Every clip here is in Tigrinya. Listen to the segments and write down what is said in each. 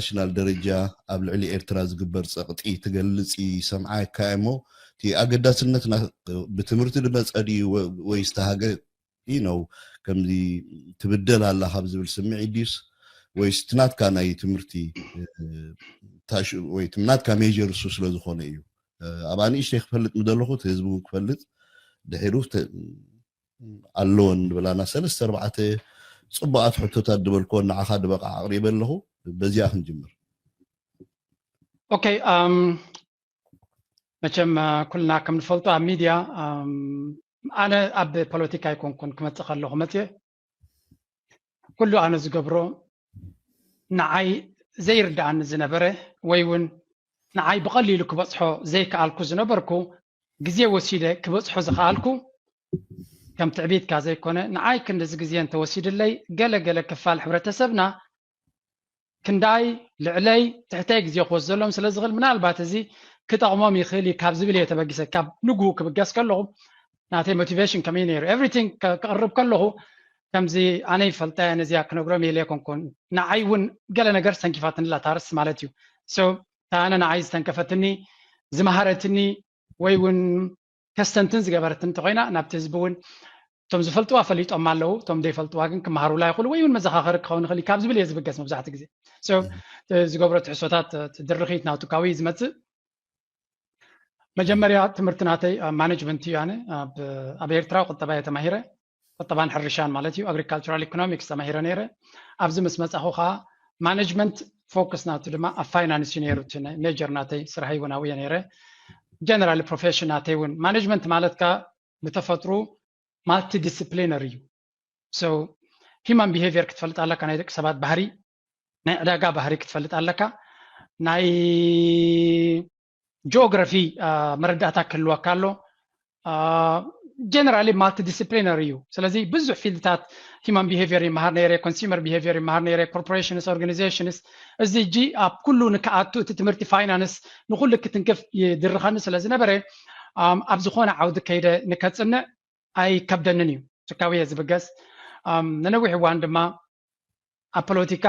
ኢንተርናሽናል ደረጃ ኣብ ልዕሊ ኤርትራ ዝግበር ጸቕጢ ትገልጽ ይሰምዓካ እሞ፣ እቲ ኣገዳስነት ና-፣ ብትምህርቲ ዝመጸ ድዩ ወ-፣ ወይስ እቲ ሃገር፣ you know፣ ከምዚ ትብደል ኣላ ካብ ዝብል ስምዒት ድዩስ፣ ወይስ እቲ ናትካ ናይ ትምህርቲ፣ እ፣ ታሽ-፣ ወይ እቲ ናትካ ሜጀር እሱ ስለ ዝኾነ እዩ? እ፣ ኣብኣ ንእሽተይ ክፈልጥ ምደለኹ፣ እቲ ህዝቢ እውን ክፈልጥ፣ ድሒሩ ተ-፣ ኣለወን ዝብላና ሰለስተ ኣርባዕተ ጽቡቓት ሕቶታት ዝበልክወን ንዓኻ ድበቓ ኣቕሪበ ኣለኹ። በዚኣ ክንጅምር። ኦኬ፣ ኣም፣ መቸም፣ አ፣ ኩልና ከም ንፈልጦ ኣብ ሚድያ፣ ኣም፣ ኣነ ኣብ ፖለቲካ ኣይኮንኩን ክመጽእ ከለኹ መጽየ። ኩሉ ኣነ ዝገብሮ ንዓይ ዘይርድኣኒ ዝነበረ ወይ እውን ንዓይ ብቐሊሉ ክበጽሖ ዘይከኣልኩ ዝነበርኩ ግዜ ወሲደ ክበጽሖ ዝኸኣልኩ ከም ትዕቢትካ ዘይኮነ ንዓይ ክንድዚ ግዜ እንተወሲድለይ ገለ ገለ ክፋል ሕብረተሰብና ክንዳይ ልዕለይ ትሕተይ ግዜ ክወስደሎም ስለ ዝኽእል ምናልባት እዚ ክጠቕሞም ይኽእል እዩ ካብ ዝብል እየ ተበጊሰ ካብ ንግሁ ክብገስ ከለኹ ናተይ ሞቲቬሽን ከመይ ነይሩ ኤቭሪቲንግ ከቕርብ ከለኹ ከምዚ ኣነ ይፈልጣ እየ ነዚኣ ክነግሮም ኢለ ኣይኮንኩን ንዓይ እውን ገለ ነገር ሰንኪፋትኒ ኣላ ታርስ ማለት እዩ so እታ ኣነ ንዓይ ዝተንከፈትኒ ዝመሃረትኒ ወይ እውን ከስተንትን ዝገበረትን እንተኮይና ናብቲ ህዝቢ እውን እቶም ዝፈልጥዋ ፈሊጦም ኣለዉ እቶም ዘይፈልጥዋ ግን ክመሃሩላ ይኽእሉ ወይ እውን መዘኻኸሪ ክኸውን ይኽእል እዩ ካብ ዝብል እየ ዝብገስ መብዛሕትኡ ግዜ so ዝገብሮ ትሕሶታት ድርኺት ናቱ ካብኡ እዩ ዝመፅእ መጀመርያ ትምህርቲ ናተይ ኣብ ማኔጅመንት እዩ ኣነ ኣብ ኣብ ኤርትራ ቁጠባ እየ ተማሂረ ቁጠባን ሕርሻን ማለት እዩ ኣግሪካልቸራል ኢኮኖሚክስ ተማሂረ ነይረ ኣብዚ ምስ መፃኹ ከዓ ማኔጅመንት ፎከስ ናቱ ድማ ኣብ ፋይናንስ እዩ ነይሩ እቲ ሜጀር ናተይ ስራሐይ እውን ኣብኡ እየ ነይረ ጀነራል ፕሮፌሽን ናተይ እውን ማኔጅመንት ማለት ከዓ ብተፈጥሩ ማልቲ ዲስፕሊነር እዩ so ሂማን ቢሄቪየር ክትፈልጥ ኣለካ ናይ ደቂ ሰባት ባህሪ ናይ ዕዳጋ ባህሪ ክትፈልጥ ኣለካ ናይ ጂኦግራፊ መረዳእታ ክህልወካ ኣሎ ጀነራሊ ማልቲ ዲስፕሊነር እዩ ስለዚ ብዙሕ ፊልድታት ሂማን ቢሄቪየር ይመሃር ነይረ ኮንሱመር ቢሄቪየር ይመሃር ነይረ ኮርፖሬሽንስ ኦርጋኒዜሽንስ እዚ እጂ ኣብ ኩሉ ንክኣቱ እቲ ትምህርቲ ፋይናንስ ንኩሉ ክትንክፍ ይድርኸኒ ስለ ዝነበረ ኣብ ዝኾነ ዓውዲ ከይደ ንከፅንዕ ኣይከብደንን እዩ ትካዊ እየ ዝብገስ ንነዊሕ እዋን ድማ ኣብ ፖለቲካ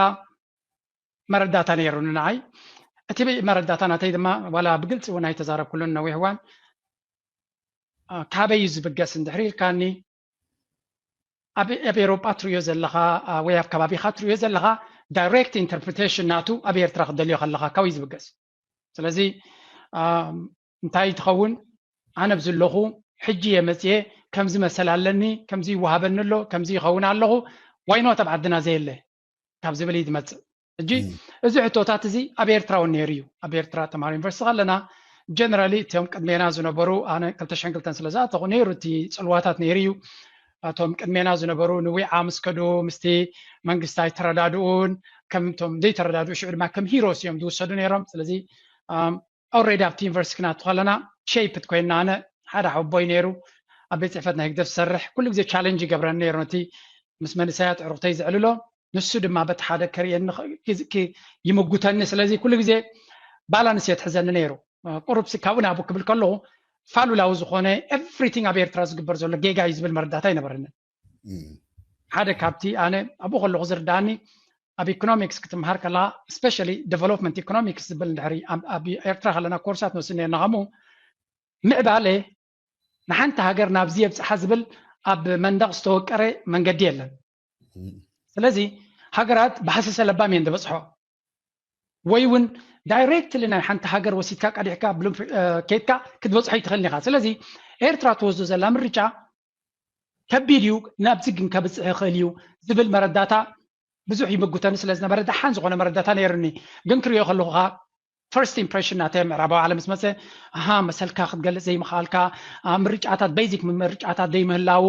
መረዳእታ ነይሩኒ ንዓይ እቲ መረዳእታ ናተይ ድማ ዋላ ብግልፂ እውን ኣይተዛረብኩሉን ነዊሕ እዋን ካበይ እዩ ዝብገስ እንድሕሪ ኢልካኒ ኣብ ኤሮጳ ትሪዮ ዘለኻ ወይ ኣብ ከባቢኻ ትሪዮ ዘለኻ ዳይሬክት ኢንተርፕሪቴሽን ናቱ ኣብ ኤርትራ ክደልዮ ከለኻ ካበይ ዝብገስ ስለዚ እንታይ ትኸውን ኣነ ብዝለኹ ሕጂ እየ መፅየ ከምዚ መሰል ኣለኒ ከምዚ ይወሃበኒ ኣሎ ከምዚ ይኸውን ኣለኹ ዋይኖት ኣብ ዓድና ዘየለ ካብ ዝብል እዩ ዝመፅእ ሕጂ እዚ ሕቶታት እዚ ኣብ ኤርትራ እውን ነይሩ እዩ ኣብ ኤርትራ ተምሃሮ ዩኒቨርሲቲ ከለና ጀነራሊ እቶም ቅድሜና ዝነበሩ ኣነ ክልተ ሽሕን ክልተን ስለ ዝኣተኹ ነይሩ እቲ ፅልዋታት ነይሩ እዩ እቶም ቅድሜና ዝነበሩ ንዊዓ ምስ ከዱ ምስቲ መንግስቲ ኣይተረዳድኡን ከምቶም ዘይተረዳድኡ ሽዑ ድማ ከም ሂሮስ እዮም ዝውሰዱ ነይሮም ስለዚ ኦልሬዲ ኣብቲ ዩኒቨርሲቲ ክናቱ ከለና ሸይፕ ኮይና ኣነ ሓደ ሓቦይ ነይሩ ኣብ ቤት ፅሕፈት ናይ ህግደፍ ዝሰርሕ ኩሉ ግዜ ቻለንጅ ይገብረኒ ነይሩ ነቲ ምስ መንእሰያት ዕሩክተይ ዘዕልሎ ንሱ ድማ በቲ ሓደ ከርእየኒ ይምጉተኒ ስለዚ ኩሉ ግዜ ባላንስ እየ ትሕዘኒ ነይሩ ቁሩብ ካብኡ ናብኡ ክብል ከለኹ ፋሉላዊ ዝኾነ ኤቭሪቲንግ ኣብ ኤርትራ ዝግበር ዘሎ ጌጋ እዩ ዝብል መረዳእታ ኣይነበረንን ሓደ ካብቲ ኣነ ኣብኡ ከለኹ ዝርዳእኒ ኣብ ኢኮኖሚክስ ክትምሃር ከለካ ስፔሻሊ ዴቨሎፕመንት ኢኮኖሚክስ ዝብል እንድሕሪ ኣብ ኤርትራ ከለና ኮርሳት ንወስድ ነርና ከምኡ ምዕባለ ንሓንቲ ሃገር ናብዚ የብፅሓ ዝብል ኣብ መንደቕ ዝተወቀረ መንገዲ የለን ስለዚ ሃገራት ብሃሰሰ ለባም እየን ዝበፅሖ ወይ እውን ዳይሬክትሊ ናይ ሓንቲ ሃገር ወሲድካ ቀዲሕካ ኬድካ ክትበፅሖ ይትኽእል ኢኻ ስለዚ ኤርትራ ትወስዶ ዘላ ምርጫ ከቢድ እዩ ናብዚ ግን ከብፅሕ ይኽእል እዩ ዝብል መረዳታ ብዙሕ ይምጉተኒ ስለ ዝነበረ ደሓን ዝኾነ መረዳታ ነይሩኒ ግን ክሪኦ ከለኹ ከዓ ፈርስት ኢምፕሬሽን ናተይ ምዕራባዊ ዓለም ምስ መፀ ኣሃ መሰልካ ክትገልፅ ዘይምኽኣልካ ምርጫታት ቤዚክ ምርጫታት ዘይምህላው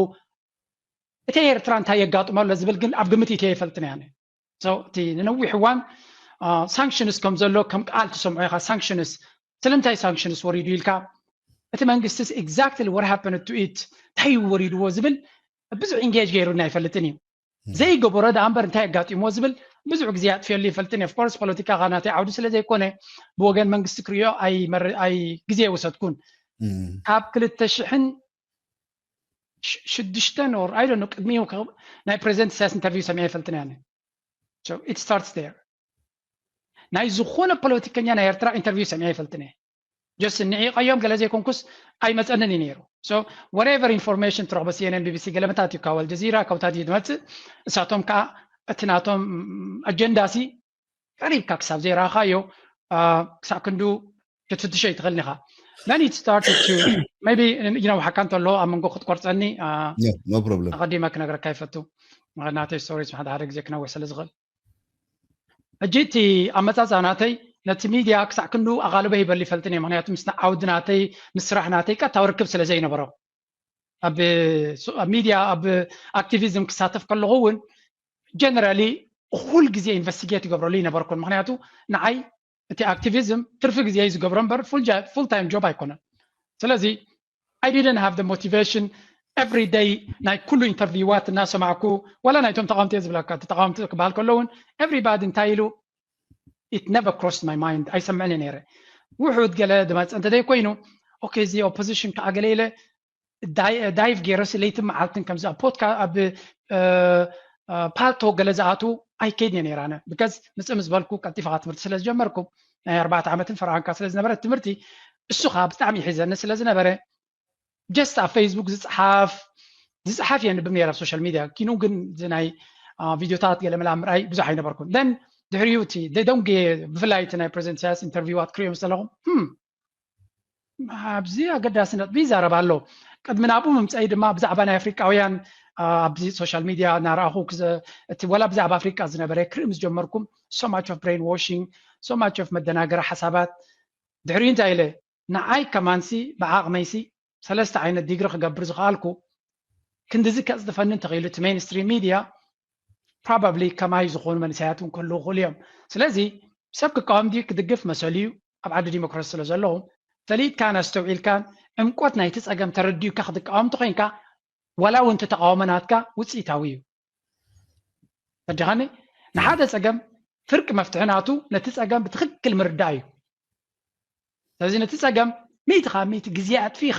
እቲ ኤርትራ እንታይ የጋጥሞ ኣሎ ዝብል ግን ኣብ ግምት ኢትዮ ይፈልጥን ያነ እቲ ንነዊሕ እዋን ሳንክሽንስ ከም ዘሎ ከም ቃል ትሰምዖ ኢኻ ሳንክሽንስ ስለምንታይ ሳንክሽንስ ወሪዱ ኢልካ እቲ መንግስትስ exactly what happened to it እንታይ እዩ ወሪድዎ ዝብል ብዙሕ ኢንጌጅ ገይሩና ኣይፈልጥን እዩ ዘይገበሮ ደኣ እምበር እንታይ ኣጋጢምዎ ዝብል ብዙሕ ግዜ ኣጥፍየሉ ይፈልጥን እየ ኦፍኮርስ ፖለቲካ ካ ናተይ ዓውዲ ስለ ዘይኮነ ብወገን መንግስቲ ክሪኦ ኣይ ግዜ የወሰድኩን ካብ ክልተ ሽሕን ሽዱሽተን or I don't know ቅድሚኡ ናይ ፕሬዚደንት ኢሳያስ ኢንተርቪው ሰሚዐ ይፈልጥን እያ it starts there ናይ ዝኾነ ፖለቲከኛ ናይ ኤርትራ ኢንተርቪው ሰሚዐ ይፈልጥን እየ። ጀስት ንዒቐዮም ገለ ዘይኮንኩስ ኣይመፀንን እዩ ነይሩ። So whatever information ትረኽቦ CNN BBC ገለመታት እዩ ካብ ኣልጀዚራ ካብታት እዩ ዝመፅእ። እሳቶም ከዓ እቲ ናቶም ኣጀንዳ ሲ ቀሪብካ ክሳብ ዘይረኣኻዮ ክሳብ ክንዱ ክትፍትሾ ይትኽእል ኢኻ። Then it started to maybe ይነውሓካ እንተሎ ኣብ መንጎ ክትቆርፀኒ no problem ኣቐዲመ ክነግረካ ይፈቱ። ናተይ ስቶሪስ ሓደ ሓደ ግዜ ክነውሕ ስለ ዝኽእል ሕጂ እቲ ኣመፃፃ ናተይ ነቲ ሚድያ ክሳዕ ክንዱ ኣቓልቦ ሂበሉ ይፈልጥን እየ። ምክንያቱ ምስ ዓውዲ ናተይ ምስ ስራሕ ናተይ ቀጥታዊ ርክብ ስለ ዘይነበሮ ኣብ ሚድያ ኣብ ኣክቲቪዝም ክሳተፍ ከለኹ እውን ጀነራሊ ኩል ግዜ ኢንቨስቲጌት ይገብረሉ ይነበርኩን። ምክንያቱ ንዓይ እቲ ኣክቲቪዝም ትርፊ ግዜ እዩ ዝገብሮ እምበር ፉል ታይም ጆብ ኣይኮነን። ስለዚ I didn't have the motivation every day ናይ ኩሉ ኢንተርቪዋት እናሰማዕኩ ዋላ ናይቶም ተቃወምቲ እየ ዝብለካ እቲ ተቃወምቲ ክበሃል ከሎ እውን everybody እንታይ ኢሉ it never crossed my mind ኣይሰምዕን ነይረ። ውሑድ ገለ ድመፅ እንተዘይ ኮይኑ ኦኬ እዚ ኦፖዚሽን ከዓ ገለ ኢለ ዳይቭ ገይረሲ ለይትን መዓልትን ከምዚ ኣብ ፖድካ ኣብ ፓልቶ ገለ ዝኣትዉ ኣይከይድን እየ ነይራነ። ብከዝ ምፅእ ምስ በልኩ ቀልጢፈ ትምህርቲ ስለ ዝጀመርኩ ናይ ኣርባዕተ ዓመትን ፈርዓንካ ስለ ዝነበረ ትምህርቲ እሱ ከዓ ብጣዕሚ ይሒዘኒ ስለ ዝነበረ ጀስት ኣብ ፌስቡክ ዝፅሓፍ ዝፅሓፍ እየ ንብብ ነይረ ኣብ ሶሻል ሚድያ ኪኑ ግን ናይ ቪዲዮታት ገለ መላ ምርኣይ ብዙሕ ኣይነበርኩን። ን ድሕሪኡ እቲ ደንጌ ብፍላይ እቲ ናይ ፕሬዚደንት ኢሳያስ ኢንተርቪዋት ክሪኦም ምስ ዘለኹም ኣብዚ ኣገዳሲ ነጥቢ ይዛረብ ኣሎ። ቅድሚ ናብኡ ምምፀኢ ድማ ብዛዕባ ናይ ኣፍሪቃውያን ኣብዚ ሶሻል ሚድያ እናረኣኹ እቲ ወላ ብዛዕባ ኣፍሪቃ ዝነበረ ክርኢ ምስ ጀመርኩም so much of brainwashing so much of መደናገሪ ሓሳባት ድሕሪኡ እንታይ ኢለ ንዓይ ከማንሲ ብዓቕመይሲ ሰለስተ ዓይነት ዲግሪ ክገብር ዝኸኣልኩ ክንድዚ ከፅድፈኒ እንተኽኢሉ እቲ ሜንስትሪም ሚድያ ፕሮባብሊ ከማይ ዝኾኑ መንእሰያት እውን ክህልዉ ይኽእሉ እዮም። ስለዚ ሰብ ክቃወም ድዩ ክድግፍ መሰሉ እዩ ኣብ ዓዲ ዲሞክራሲ ስለ ዘለኹም ፈሊጥካን ኣስተውዒልካን ዕምቆት ናይቲ ፀገም ተረዲኡካ ክትቃወም እንተኮይንካ ዋላ እውን እቲ ተቃውሞ ናትካ ውፅኢታዊ እዩ። ተረዲኻኒ? ንሓደ ፀገም ፍርቂ መፍትሒ ናቱ ነቲ ፀገም ብትክክል ምርዳእ እዩ። ስለዚ ነቲ ፀገም ሚእቲ ካብ ሚእቲ ግዜ ኣጥፊእኻ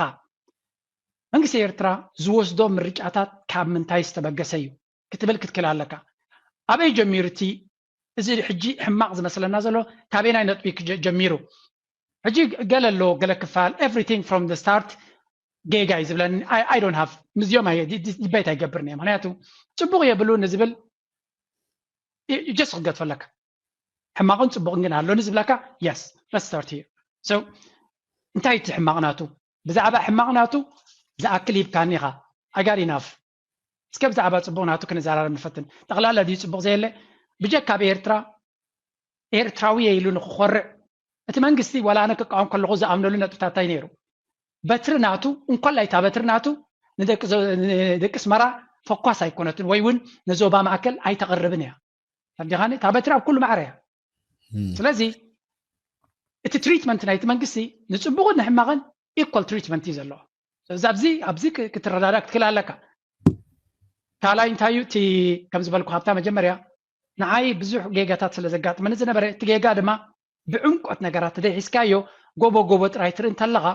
መንግስቲ ኤርትራ ዝወስዶ ምርጫታት ካብ ምንታይ ዝተበገሰ እዩ ክትብል ክትክል ኣለካ። ኣበይ ጀሚሩ እቲ እዚ ሕጂ ሕማቕ ዝመስለና ዘሎ ካበየናይ ነጥቢ ጀሚሩ? ሕጂ ገለ ኣሎ ገለ ክፋል everything from the start ጌጋ እዩ ዝብለኒ። I don't have ምስዚኦም ዲቤት ኣይገብርን እየ። ምክንያቱ ፅቡቕ የብሉ ንዝብል ጀስት ክገድፈለካ ሕማቕን ፅቡቕን ግን ኣሎ ንዝብለካ yes let's start here። So እንታይ እቲ ሕማቕ ናቱ ብዛዕባ ሕማቕ ናቱ ዝኣክል ሂብካኒ ኢኻ። I got enough። እስከ ብዛዕባ ፅቡቕ ናቱ ክንዘራረብ ንፈትን። ጠቕላላ ድዩ ፅቡቕ ዘየለ? ብጀካ ኣብ ኤርትራ ኤርትራዊ እየ ኢሉ ንክኾርዕ እቲ መንግስቲ ዋላ ኣነ ክቃወም ከለኹ ዝኣምነሉ ነጥብታት እንታይ ነይሩ? በትሪ ናቱ እንኮላይ እታ በትሪ ናቱ ንደቂ ኣስመራ ፈኳስ ኣይኮነትን ወይ እውን ንዞባ ማእከል ኣይተቕርብን እያ። ተረዲኻኒ? እታ በትሪ ኣብ ኩሉ ማዕረ እያ። ስለዚ እቲ ትሪትመንት ናይቲ መንግስቲ ንፅቡቕን ንሕማቕን ኢኳል ትሪትመንት እዩ ዘለዎ። ስለዚ ኣብዚ ኣብዚ ክትረዳዳ ክትክእል ኣለካ። ካልኣይ እንታይ እዩ እቲ ከም ዝበልኩ ካብታ መጀመርያ ንዓይ ብዙሕ ጌጋታት ስለ ዘጋጥመኒ ዝነበረ እቲ ጌጋ ድማ ብዕምቆት ነገራት ተደይ ሒዝካዮ ጎቦ ጎቦ ጥራይ ትርኢ እንተለኻ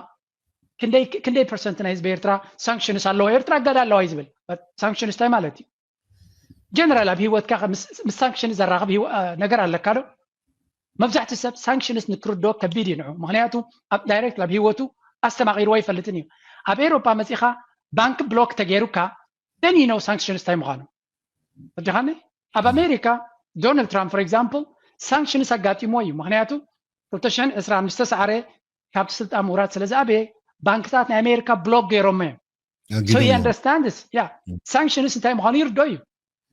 ክንደይ ፐርሰንት ናይ ህዝቢ ኤርትራ ሳንክሽንስ ኣለዎ ኤርትራ እገዳ ኣለዋ እዩ ዝብል። ሳንክሽንስ እንታይ ማለት እዩ? ጀነራል ኣብ ህይወትካ ምስ ሳንክሽን ዘራኽብ ነገር ኣለካ ዶ? መብዛሕትኡ ሰብ ሳንክሽንስ ንክርድኦ ከቢድ እዩ ንዑ። ምክንያቱ ኣብ ዳይሬክት ኣብ ህይወቱ ኣስተማቒርዎ ኣይፈልጥን እዩ። ኣብ ኤሮፓ መፂኻ ባንክ ብሎክ ተገይሩካ then you know ሳንክሽንስ እንታይ ምዃኑ። ረዲኻኒ? ኣብ ኣሜሪካ ዶናልድ ትራምፕ for example ሳንክሽንስ ኣጋጢሞ እዩ። ምክንያቱ ክልተ ሽሕን ዕስራን ምስ ተሳዕረ ካብቲ ስልጣን ምውራድ ስለ ዝኣበየ ባንክታት ናይ ኣሜሪካ ብሎክ ገይሮሞ እዮም። So he understands yeah ሳንክሽንስ እንታይ ምዃኑ ይርዶ እዩ።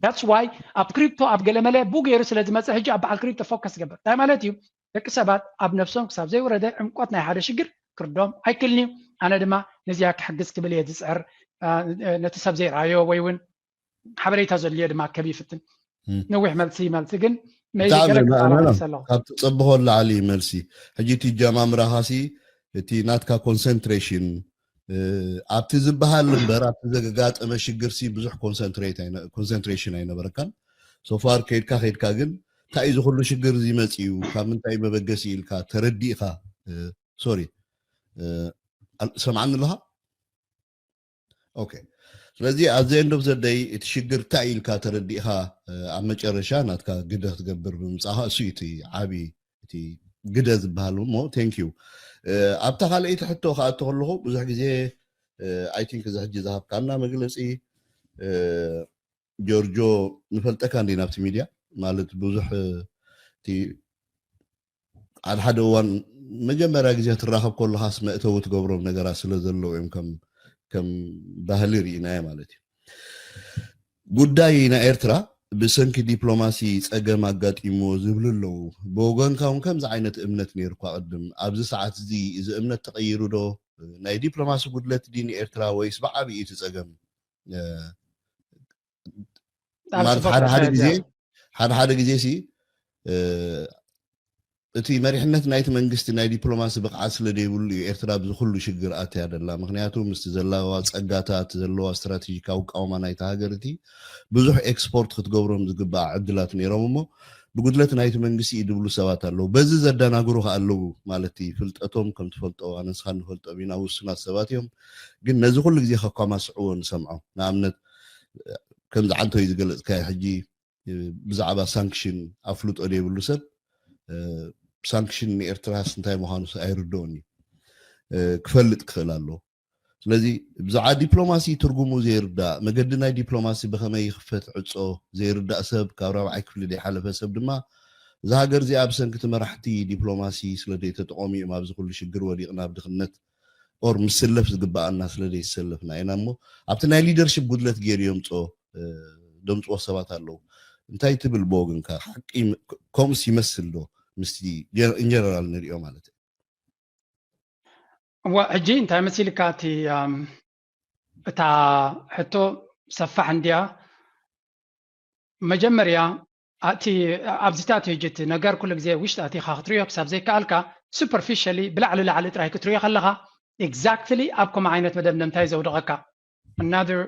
That's why ኣብ ክሪፕቶ ኣብ ገለመለ ብኡ ገይሩ ስለ ዝመፀ ሕጂ ኣብ በዓል ክሪፕቶ ፎከስ ዝገብር እንታይ ማለት እዩ? ደቂ ሰባት ኣብ ነብሶም ክሳብ ዘይወረደ ዕምቆት ናይ ሓደ ሽግር ክርዶም ኣይክልን እዩ። ኣነ ድማ ነዚኣ ክሕግዝ ክብል እየ ዝፅዕር። ነቲ ሰብ ዘይረኣዮ ወይ እውን ሓበሬታ ዘድልዮ ድማ ከብ ይፍትን። ነዊሕ መልሲ መልሲ ግን ካብ ትፀብኾ ላዕሊ መልሲ። ሕጂ እቲ ጃማምራኻሲ እቲ ናትካ ኮንሰንትሬሽን ኣብቲ ዝበሃል እምበር ኣብቲ ዘጋጠመ ሽግርሲ ብዙሕ ኮንሰንትሬሽን ኣይነበረካን። ሶፋር ከይድካ ከይድካ ግን እንታይ እዚ ኩሉ ሽግር እዚ መፂኡ ካብ ምንታይ መበገሲ ኢልካ ተረዲእካ። ሶሪ ሰምዓኒ ኣለኻ? ኦኬ። ስለዚ ኣብዚ end of the day እቲ ሽግር እንታይ ኢልካ ተረዲእካ ኣብ መጨረሻ ናትካ ግደ ክትገብር ብምምፃእካ እሱ እዩ እቲ ዓብዪ እቲ ግደ ዝበሃል እሞ thank you። ኣብታ ካልኣይቲ ሕቶ ክኣቶ ከለኹ ብዙሕ ግዜ I think እዚ ሕጂ ዝሃብካና መግለፂ ጆርጆ ንፈልጠካ እንዲና ኣብቲ ሚድያ ማለት ብዙሕ እቲ ሓደ ሓደ እዋን መጀመርያ ግዜ ትራኸብ ከለኻስ መእተዊ ትገብሮም ነገራት ስለ ዘለዉ እዮም ከም ከም ባህሊ ርኢናዮ ማለት እዩ። ጉዳይ ናይ ኤርትራ ብሰንኪ ዲፕሎማሲ ጸገም ኣጋጢምዎ ዝብሉ ኣለዉ። ብወገንካ እውን ከምዚ ዓይነት እምነት ነይሩኳ ቅድም። ኣብዚ ሰዓት እዚ እዚ እምነት ተቐይሩ ዶ? ናይ ዲፕሎማሲ ጉድለት ድዩ ንኤርትራ ወይስ ብዓብዩ እቲ ጸገም? ማለት ሓደ ሓደ ግዜ ሓደ ሓደ ግዜ ሲ እቲ መሪሕነት ናይቲ መንግስቲ ናይ ዲፕሎማሲ ብቕዓት ስለ ዘይብሉ እዩ ኤርትራ ኣብዚ ኩሉ ሽግር ኣትያ ደላ። ምክንያቱ ምስቲ ዘለዋ ጸጋታት ዘለዋ ስትራቴጂካዊ ኣቃውማ ናይታ ሃገር እቲ ብዙሕ ኤክስፖርት ክትገብሮም ዝግባኣ ዕድላት ነይሮም እሞ ብጉድለት ናይቲ መንግስቲ እዩ ድብሉ ሰባት ኣለዉ። በዚ ዘደናግሩ ከ ኣለዉ ማለት እዩ። ፍልጠቶም ከም ትፈልጦ ኣነ ንስኻ ንፈልጦም ኢና ውሱናት ሰባት እዮም። ግን ነዚ ኩሉ ግዜ ከኳማስዕዎ ንሰምዖ። ንኣብነት ከምዚ ዓንቶ እዩ ዝገለጽካዮ ሕጂ ብዛዕባ ሳንክሽን ኣፍልጦ ዘይብሉ ሰብ ሳንክሽን ንኤርትራስ እንታይ ምዃኑ ኣይርድኦን እዩ። ክፈልጥ ክኽእል ኣለዎ። ስለዚ ብዛዕባ ዲፕሎማሲ ትርጉሙ ዘይርዳእ መገዲ ናይ ዲፕሎማሲ ብኸመይ ይኽፈት ዕጾ ዘይርዳእ ሰብ ካብ ራብዓይ ክፍሊ ዘይሓለፈ ሰብ ድማ እዛ ሃገር እዚኣ ብሰንኪ እቲ መራሕቲ ዲፕሎማሲ ስለ ዘይተጠቐሙ እዮም ኣብዚ ኩሉ ሽግር ወዲቕና ኣብ ድኽነት ኦር ምስለፍ ዝግበኣና ስለ ዘይሰለፍና ኢና እሞ ኣብቲ ናይ ሊደርሽፕ ጉድለት ገይሩ የምፅኦ ደምፅዎ ሰባት ኣለዉ እንታይ ትብል ብወገንካ ሓቂ ከምኡስ ይመስል ዶ ምስቲ ኢንጀነራል ንሪኦ ማለት እዩ እዋ ሕጂ እንታይ መሲልካ እቲ እታ ሕቶ ሰፋሕ እንዲያ መጀመርያ ኣቲ ኣብዚታት ሕጂ እቲ ነገር ኩሉ ግዜ ውሽጢ ኣቲኻ ክትሪኦ ክሳብ ዘይከኣልካ superficially ብላዕሊ ላዕሊ ጥራይ ክትሪኦ ከለኻ exactly ኣብ ከምኡ ዓይነት መደምደምታ እዩ ዘውድቐካ another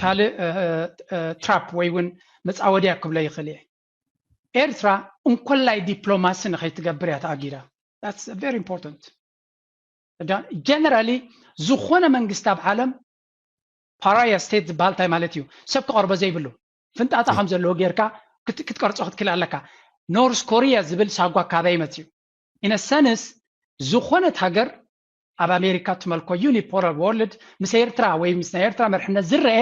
ካልእ trap ወይ እውን መፃወድያ ክብሎ ይኽእል እየ ኤርትራ እንኮላይ ዲፕሎማሲ ንኸይትገብር እያ ተኣጊዳ that's very important generally ዝኾነ መንግስቲ ኣብ ዓለም pariah state ዝበሃል እንታይ ማለት እዩ ሰብ ክቐርቦ ዘይብሉ ፍንጣጣ ከም ዘለዎ ጌርካ ክትቀርጾ ክትክእል ኣለካ ኖርስ ኮሪያ ዝብል ሳጓ ካበይ መፅዩ in a sense ዝኾነት ሃገር ኣብ ኣሜሪካ ትመልኮ unipolar world ምስ ኤርትራ ወይ ምስ ናይ ኤርትራ መርሕነት ዝረአ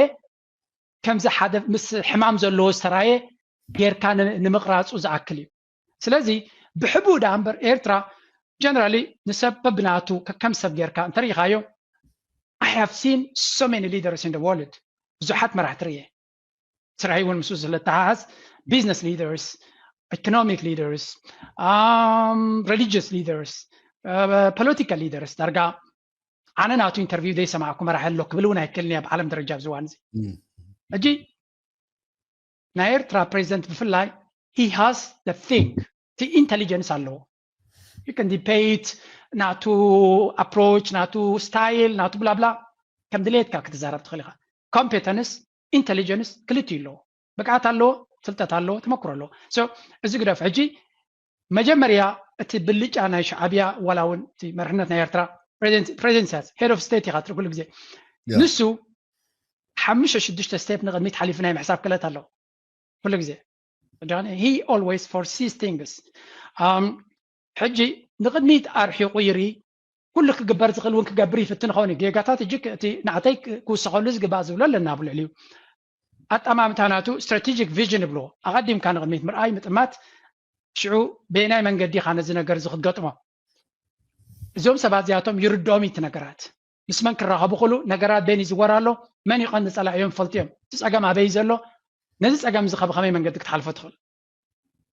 ከምዚ ሓደ ምስ ሕማም ዘለዎ ዝተራየ ጌርካ ንምቕራፁ ዝኣክል እዩ ስለዚ ብሕቡ ዳ እምበር ኤርትራ generally ንሰብ በብናቱ ከም ሰብ ጌርካ እንተሪኢኻዮ I have seen so many leaders in the world ብዙሓት መራሕቲ ርየ ስራሕይ እውን ምስኡ ስለተሓሓዝ business leaders economic leaders religious leaders political leaders ዳርጋ ኣነ ናቱ interview ዘይሰማዕኩ መራሒ ኣሎ ክብል እውን ኣይክእልን ኣብ ዓለም ደረጃ ኣብዚ እዋን እዚ ሕጂ ናይ ኤርትራ ፕሬዚደንት ብፍላይ he has the think እቲ intelligence ኣለዎ you can debate ናቱ approach ናቱ style ናቱ ብላብላ ከም ድሌትካ ክትዛረብ ትኽእል ኢኻ competence intelligence ክልቲኡ ኣለዎ ብቅዓት ኣለዎ ፍልጠት ኣለዎ ተመክሮ ኣለዎ እዚ ግደፍ ሕጂ መጀመርያ እቲ ብልጫ ናይ ሻዕብያ ዋላ እውን እቲ መርሕነት ናይ ኤርትራ president head of state ኢኻ ትርኢ ኩሉ ግዜ ንሱ ሓሙሽተ ሽዱሽተ step ንቅድሚት ሓሊፉ ናይ ምሕሳብ ክእለት ኣለዎ ኩሉ ግዜ he always foresees things ሕጂ ንቅድሚት ኣርሒቑ ይርኢ ኩሉ ክግበር ዝኽእል እውን ክገብር ይፍትን ኸውን እዩ ጌጋታት እጅ እቲ ናዕተይ ክውሰኸሉ ዝግባእ ዝብሎ ኣለና ኣብ ልዕሊኡ ኣጠማምታ ናቱ strategic vision ይብልዎ ኣቐዲምካ ንቅድሚት ምርኣይ ምጥማት ሽዑ በየናይ መንገዲ ኢኻ ነዚ ነገር እዚ ክትገጥሞ እዞም ሰባት እዚኣቶም ይርድኦም እቲ ነገራት ምስ መን ክራኸቡ ክእሉ ነገራት በይን ይዝወር ኣሎ መን ይቐንዲ ፀላእዮም ይፈልጡ እዮም እቲ ፀገም ኣበይ ዘሎ ነዚ ፀገም እዚ ከብኸመይ መንገዲ ክትሓልፎ ትኽእል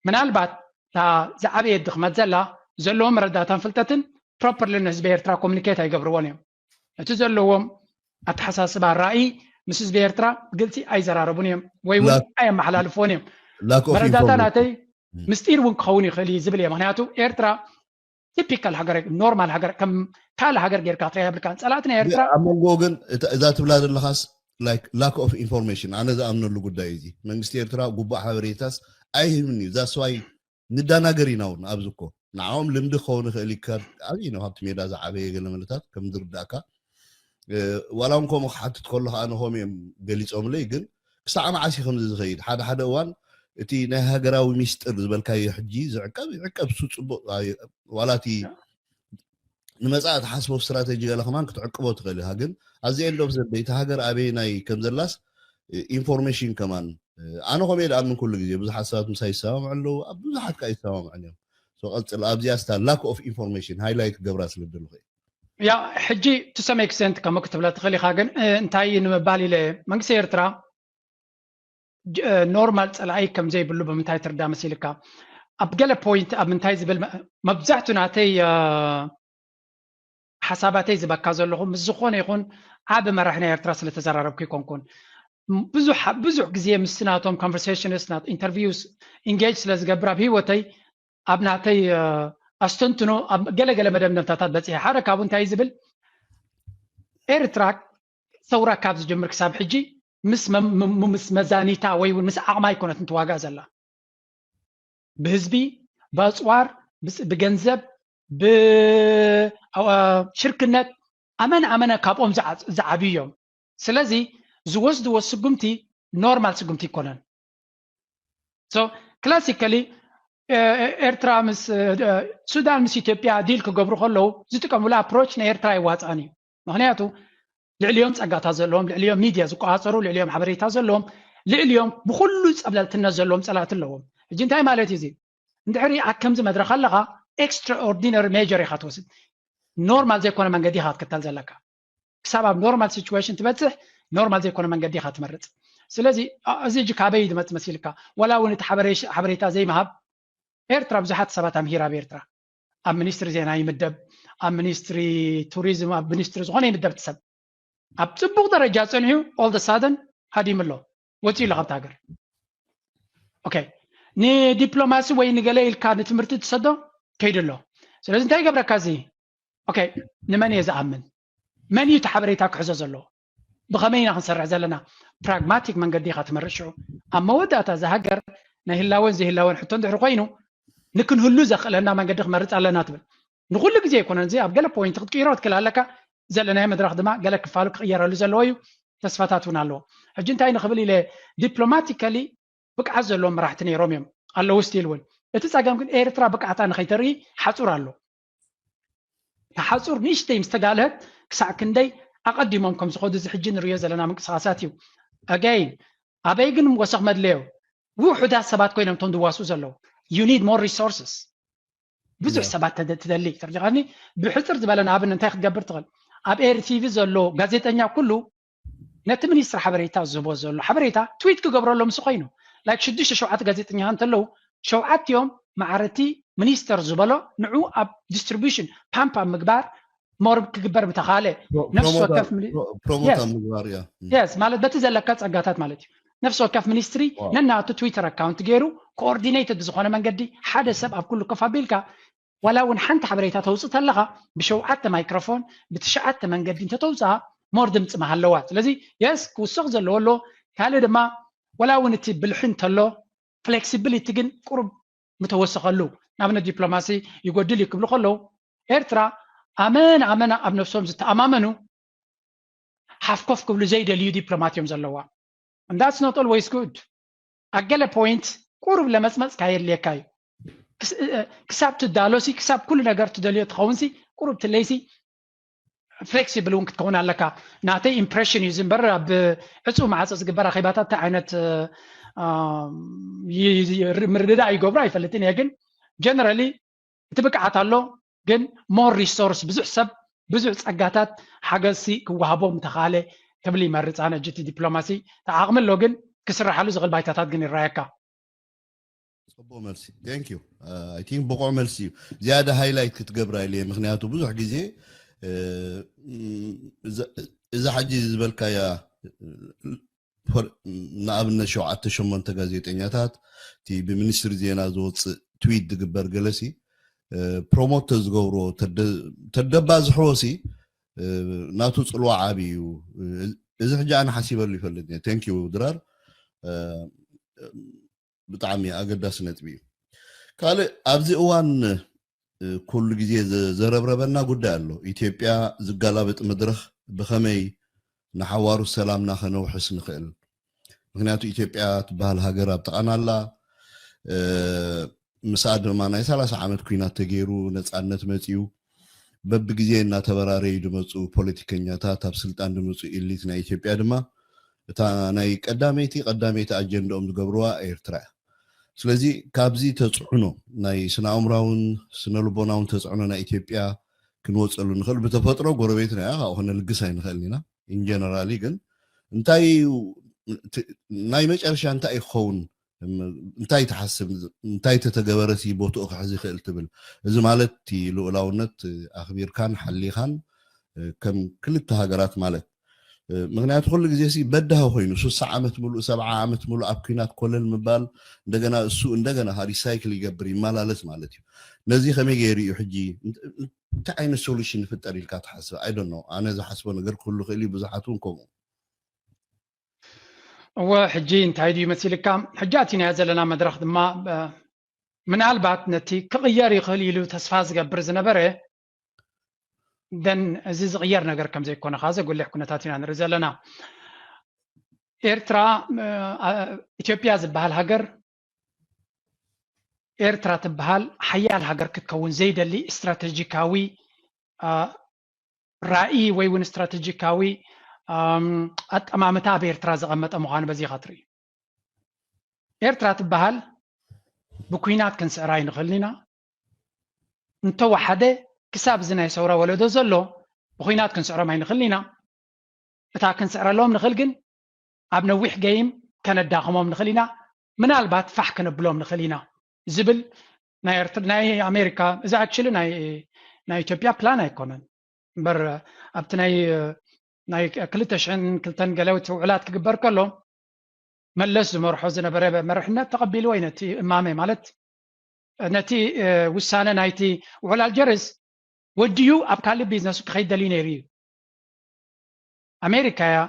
ምናልባት እታ ዝዓበየት ድኽመት ዘላ ዘለዎም መረዳእታን ፍልጠትን properly ንህዝቢ ኤርትራ communicate ኣይገብርዎን እዮም እቲ ዘለዎም ኣተሓሳስባ ራእይ ምስ ህዝቢ ኤርትራ ብግልፂ ኣይዘራረቡን እዮም ወይ እውን ኣየመሓላልፍዎን እዮም መረዳእታ ናተይ ምስጢር እውን ክኸውን ይኽእል እዩ ዝብል እየ ምክንያቱ ኤርትራ typical ሃገር normal ሃገር ከም ካልእ ሃገር ጌርካ ትሪኣ የብልካን ፀላእቲ ናይ ኤርትራ ኣብ መንጎ ግን እዛ ትብላ ዘለኻስ like lack of information ኣነ ዝኣምነሉ ጉዳይ እዚ መንግስቲ ኤርትራ ጉቡእ ሓበሬታስ ኣይህብን እዩ that's why ንዳናገር ኢና እውን ኣብዚ እኮ ንዓኦም ልምዲ ክኸውን ይኽእል ይከር ኣብይ ነው ካብቲ ሜዳ ዝዓበየ ገለ መለታት ከም ዝርዳእካ ዋላ እውን ከምኡ ክሓትት ከሎ ከዓ ንኸም እዮም ገሊፆምለይ ግን ክሳዕ መዓስ እዩ ከምዚ ዝኸይድ ሓደ ሓደ እዋን እቲ ናይ ሃገራዊ ሚስጥር ዝበልካዮ ሕጂ ዝዕቀብ ይዕቀብ፣ እሱ ፅቡቅ። ዋላ እቲ ንመፃኢ ትሓስቦ ስትራቴጂ ገለ ከማን ክትዕቅቦ ትኽእል ኢኻ። ግን ኣብዚ end of the day እቲ ሃገር ኣበየናይ ከም ዘላስ ኢንፎርሜሽን ከማን፣ ኣነ ከምኡ እየ ዝኣምን። ኩሉ ግዜ ብዙሓት ሰባት ምሳይ ይሰማምዑ ኣለዉ፣ ኣብ ብዙሓት ከዓ ይሰማምዑን እዮም። ቀፅል ኣብዚኣ ስታ lack of information ሃይላይት ክገብራ ስለ ዝደለኹ እየ። ያ ሕጂ to some extent ከምኡ ክትብላ ትኽእል ኢኻ። ግን እንታይ ንምባል ኢለ መንግስቲ ኤርትራ ኖርማል ፀላኢ ከም ዘይብሉ ብምንታይ ትርዳ መሲልካ? ኣብ ገለ ፖይንት ኣብ ምንታይ ዝብል መብዛሕቱ ናተይ ሓሳባተይ ዝበካ ዘለኹ ምስ ዝኾነ ይኹን ዓብ መራሕ ናይ ኤርትራ ስለተዘራረብኩ ይኮንኩን ብዙሕ ግዜ ምስ ናቶም conversations ናት interviews engage ስለዝገብር ኣብ ህይወተይ ኣብ ናተይ ኣስተንትኖ ኣብ ገለገለ መደምደምታታት በፂሐ ሓደ ካብኡ እንታይ ዝብል ኤርትራ ሰውራ ካብ ዝጀምር ክሳብ ሕጂ ምስ መዛኒታ ወይ እውን ምስ ዓቕማ ኣይኮነትን ትዋጋእ ዘላ ብህዝቢ ብኣፅዋር ብገንዘብ ብሽርክነት ኣመነ ኣመነ ካብኦም ዝዓብዩ እዮም። ስለዚ ዝወስድዎ ስጉምቲ ኖርማል ስጉምቲ ይኮነን። So classically ኤርትራ ምስ ሱዳን ምስ ኢትዮጵያ ዲል ክገብሩ ከለዉ ዝጥቀምሉ ኣፕሮች ንኤርትራ ኣይዋፅኣን እዩ። ምክንያቱ ልዕሊኦም ፀጋታት ዘለዎም፣ ልዕሊኦም ሚድያ ዝቆፃፀሩ፣ ልዕሊኦም ሓበሬታ ዘለዎም፣ ልዕሊኦም ብኩሉ ፀብለልትነት ዘለዎም ፀላእቲ ኣለዎም። ሕጂ እንታይ ማለት እዩ እዚ? እንድሕሪ ኣብ ከምዚ መድረክ ኣለካ extraordinary measure ኢካ ትወስድ። ኖርማል ዘይኮነ መንገዲ ኢካ ክትከተል ዘለካ። ክሳብ ኣብ ኖርማል ሲቹዌሽን ትበፅሕ ኖርማል ዘይኮነ መንገዲ ኢካ ትመርፅ። ስለዚ እዚ ሕጂ ካበይ ዝመፅ መሲልካ? ዋላ እውን እቲ ሓበሬታ ዘይምሃብ ኤርትራ ብዙሓት ሰባት ኣምሂራ ኣብ ኤርትራ ኣብ ሚኒስትሪ ዜና ይምደብ፣ ኣብ ሚኒስትሪ ቱሪዝም፣ ኣብ ሚኒስትሪ ዝኾነ ይምደብ እቲ ሰብ ኣብ ፅቡቅ ደረጃ ፀኒሑ all the sudden ሃዲሙ ኣሎ፣ ወፂኡ ኣሎ ካብቲ ሃገር። ኦኬ፣ ንዲፕሎማሲ ወይ ንገለ ኢልካ ንትምህርቲ ትሰዶ ከይዱ ኣሎ። ስለዚ እንታይ ይገብረካ እዚ? ኦኬ፣ ንመን እየ ዝኣምን? መን እዩ እቲ ሓበሬታ ክሕዞ ዘለዎ? ብኸመይ ኢና ክንሰርሕ ዘለና? ፕራግማቲክ መንገዲ ኢኻ ትመርፅ። ሽዑ ኣብ መወዳእታ እዛ ሃገር ናይ ህላወን ዘይህላወን ሕቶ እንድሕሪ ኮይኑ ንክንህሉ ዘኽእለና መንገዲ ክመርፅ ኣለና ትብል። ንኩሉ ግዜ ኣይኮነን፣ እዚ ኣብ ገለ ፖይንት ክትቅይሮ ትክእል ኣለካ። ዘለናዮ መድረክ ድማ ገለ ክፋሉ ክቅየረሉ ዘለዎ እዩ። ተስፋታት እውን ኣለዎ። ሕጂ እንታይ ንክብል ኢለ ዲፕሎማቲካሊ ብቅዓት ዘለዎም መራሕቲ ነይሮም እዮም ኣለዉ ስቲል እውን። እቲ ፀገም ግን ኤርትራ ብቅዓታ ንከይተርኢ ሓፁር ኣሎ። ተሓፁር ንእሽተይ ምስ ተጋልሀት ክሳዕ ክንደይ ኣቐዲሞም ከም ዝኸዱ እዚ ሕጂ ንሪኦ ዘለና ምንቅስቃሳት እዩ። ኣገይን ኣበይ ግን ወሰኽ መድለዮ ውሑዳት ሰባት ኮይኖም እቶም ዝዋስኡ ዘለዉ። You need more resources። ብዙሕ ሰባት ትደሊ ተርዲኻኒ። ብሕፅር ዝበለ ንኣብን እንታይ ክትገብር ትኽእል? ኣብ ኤር ቲቪ ዘሎ ጋዜጠኛ ኩሉ ነቲ ሚኒስትሪ ሓበሬታ ዝህቦ ዘሎ ሓበሬታ ትዊት ክገብረሎ ምስ ኮይኑ ላይክ ሽዱሽተ ሸውዓተ ጋዜጠኛ እንተለዉ ሸውዓቲኦም ማዕረቲ ሚኒስተር ዝበሎ ንዑ ኣብ ዲስትሪቢሽን ፓምፕ ኣብ ምግባር ሞር ክግበር ምተኻለ ነፍሲ ወከፍ ፕሮሞት ኣብ ምግባር እያ። የስ ማለት በቲ ዘለካ ጸጋታት ማለት እዩ። ነፍሲ ወከፍ ሚኒስትሪ ነናቱ ትዊተር ኣካውንት ገይሩ ኮኦርዲኔትድ ብዝኾነ መንገዲ ሓደ ሰብ ኣብ ኩሉ ኮፍ ኣቢልካ ዋላ እውን ሓንቲ ሓበሬታ ተውፅእ ተለኻ ብሸውዓተ ማይክሮፎን ብትሽዓተ መንገዲ እንተተውፅኣ ሞር ድምፂ ምሃለዋ። ስለዚ የስ ክውሰኽ ዘለዎ ኣሎ። ካልእ ድማ ዋላ እውን እቲ ብልሒ እንተሎ ፍሌክሲቢሊቲ ግን ቁሩብ ምተወሰኸሉ። ንኣብነት ዲፕሎማሲ ይጎድል እዩ ክብሉ ከለዉ ኤርትራ ኣመና ኣመና ኣብ ነፍሶም ዝተኣማመኑ ሓፍኮፍ ክብሉ ዘይደልዩ ዲፕሎማት እዮም ዘለዋ። And that's not always good። ኣብ ገለ ፖይንት ቁሩብ ለመፅመፅካ የድልየካ እዩ። ክሳብ ትዳሎሲ ክሳብ ኩሉ ነገር ትደልዮ ትኸውንሲ ቁሩብ ትለይሲ ፍሌክሲብል እውን ክትከውን ኣለካ። ናተይ ኢምፕሬሽን እዩ ዝንበር ኣብ ዕፁ ማዕፆ ዝግበር ኣኼባታት እንታይ ዓይነት ምርድዳእ ይገብሩ ኣይፈልጥን እየ፣ ግን ጀነራሊ እቲ ብቅዓት ኣሎ፣ ግን ሞር ሪሶርስ ብዙሕ ሰብ ብዙሕ ፀጋታት ሓገዝሲ ክወሃቦ ምተኻለ ክብል ይመርፅ። ኣነ ጅቲ ዲፕሎማሲ ተዓቕሚ ኣሎ፣ ግን ክስራሓሉ ዝኽእል ባይታታት ግን ይረኣየካ። ፅቡቅ መልሲ። Thank you። I think ብቑዕ መልሲ እዩ። ዝያዳ ሃይላይት ክትገብራ ኢለ እየ፣ ምክንያቱ ብዙሕ ግዜ እዛ ሕጂ ዝበልካያ ንኣብነት ሸውዓተ ሸሞንተ ጋዜጠኛታት እቲ ብሚኒስትሪ ዜና ዝወፅእ ትዊት ዝግበር ገለሲ ፕሮሞት ተዝገብርዎ ተደባዝሕዎ ሲ ናቱ ፅልዋ ዓብዪ እዩ። እዚ ሕጂ ኣነ ሓሲበሉ ይፈልጥ እየ። Thank you ድራር፣ ብጣዕሚ ኣገዳሲ ነጥቢ እዩ። ካልእ ኣብዚ እዋን ኩሉ ግዜ ዘረብረበና ጉዳይ ኣሎ። ኢትዮጵያ ዝጋላበጥ መድረኽ ብኸመይ ንሓዋሩ ሰላምና ከነውሕስ ንኽእል? ምክንያቱ ኢትዮጵያ ትበሃል ሃገር ኣብ ጥቓና ኣላ። ምስኣ ድማ ናይ ሰላሳ ዓመት ኩናት ተገይሩ ነፃነት መፅዩ በብግዜ እናተበራረዩ ዝመፁ ፖለቲከኛታት ኣብ ስልጣን ዝመፁ ኢሊት ናይ ኢትዮጵያ ድማ እታ ናይ ቀዳመይቲ ቀዳመይቲ ኣጀንዳኦም ዝገብርዋ ኤርትራ እያ። ስለዚ ካብዚ ተፅዕኖ ናይ ስነ ኣእምራውን ስነ ልቦናውን ተፅዕኖ ናይ ኢትዮጵያ ክንወፀሉ ንኽእል። ብተፈጥሮ ጎረቤትና እያ፣ ካብኡ ክነልግስ ኣይንኽእልን ኢና። ኢንጀነራሊ ግን እንታይ ናይ መጨረሻ እንታይ ክኸውን እንታይ ትሓስብ እንታይ ተተገበረ ቦትኡ ክሕዝ ይኽእል ትብል? እዚ ማለት እቲ ልኡላውነት ኣኽቢርካን ሓሊኻን ከም ክልተ ሃገራት ማለት ምክንያቱ ኩሉ ግዜ ሲ በዳህ ኮይኑ ስሳ ዓመት ሙሉእ ሰብዓ ዓመት ሙሉእ ኣብ ኩናት ኮለል ምባል እንደገና እሱ እንደገና ሪሳይክል ይገብር ይመላለስ ማለት እዩ። ነዚ ከመይ ገይሩ እዩ ሕጂ እንታይ ዓይነት ሶሉሽን ይፍጠር ኢልካ ትሓስብ? ኣይ ዶንት ኖ ኣነ ዝሓስቦ ነገር ክህሉ ይኽእል እዩ፣ ብዙሓት እውን ከምኡ። እወ ሕጂ እንታይ ድዩ መሲልካ ሕጂ ኣቲናዮ ዘለና መድረኽ ድማ ምናልባት ነቲ ክቕየር ይኽእል ኢሉ ተስፋ ዝገብር ዝነበረ ደን እዚ ዝቕየር ነገር ከም ዘይኮነ ከዓ ዘጉልሕ ኩነታት ኢና ንርኢ ዘለና። ኤርትራ ኢትዮጵያ ዝበሃል ሃገር ኤርትራ ትበሃል ሓያል ሃገር ክትከውን ዘይደሊ ስትራቴጂካዊ ራእይ ወይ እውን ስትራቴጂካዊ ኣጠማምታ ኣብ ኤርትራ ዘቐመጠ ምዃኑ በዚ ኢኻ ትርኢ። ኤርትራ ትበሃል ብኩናት ክንስዕራ ኣይንኽእልን ኢና። እንተወሓደ ክሳብ እዚ ናይ ሰውራ ወለዶ ዘሎ ብኩናት ክንስዕሮም ኣይንኽእልን ኢና። እታ ክንስዕረሎም ንኽእል ግን ኣብ ነዊሕ ገይም ከነዳኽሞም ንኽእል ኢና፣ ምናልባት ፋሕ ክነብሎም ንኽእል ኢና ዝብል ናይ ኣሜሪካ እዚ ኣክቹሊ ናይ ኢትዮጵያ ፕላን ኣይኮነን እምበር ኣብቲ ናይ ናይ ክልተ ሽሕን ክልተን ገለ ውዕላት ክግበር ከሎ መለስ ዝመርሖ ዝነበረ መርሕነት ተቐቢልዎ እዩ ነቲ እማመ ማለት ነቲ ውሳነ ናይቲ ውዕል ኣልጀርስ ወዲኡ ኣብ ካልእ ቢዝነሱ ክኸይድ ደልዩ ነይሩ እዩ። ኣሜሪካ እያ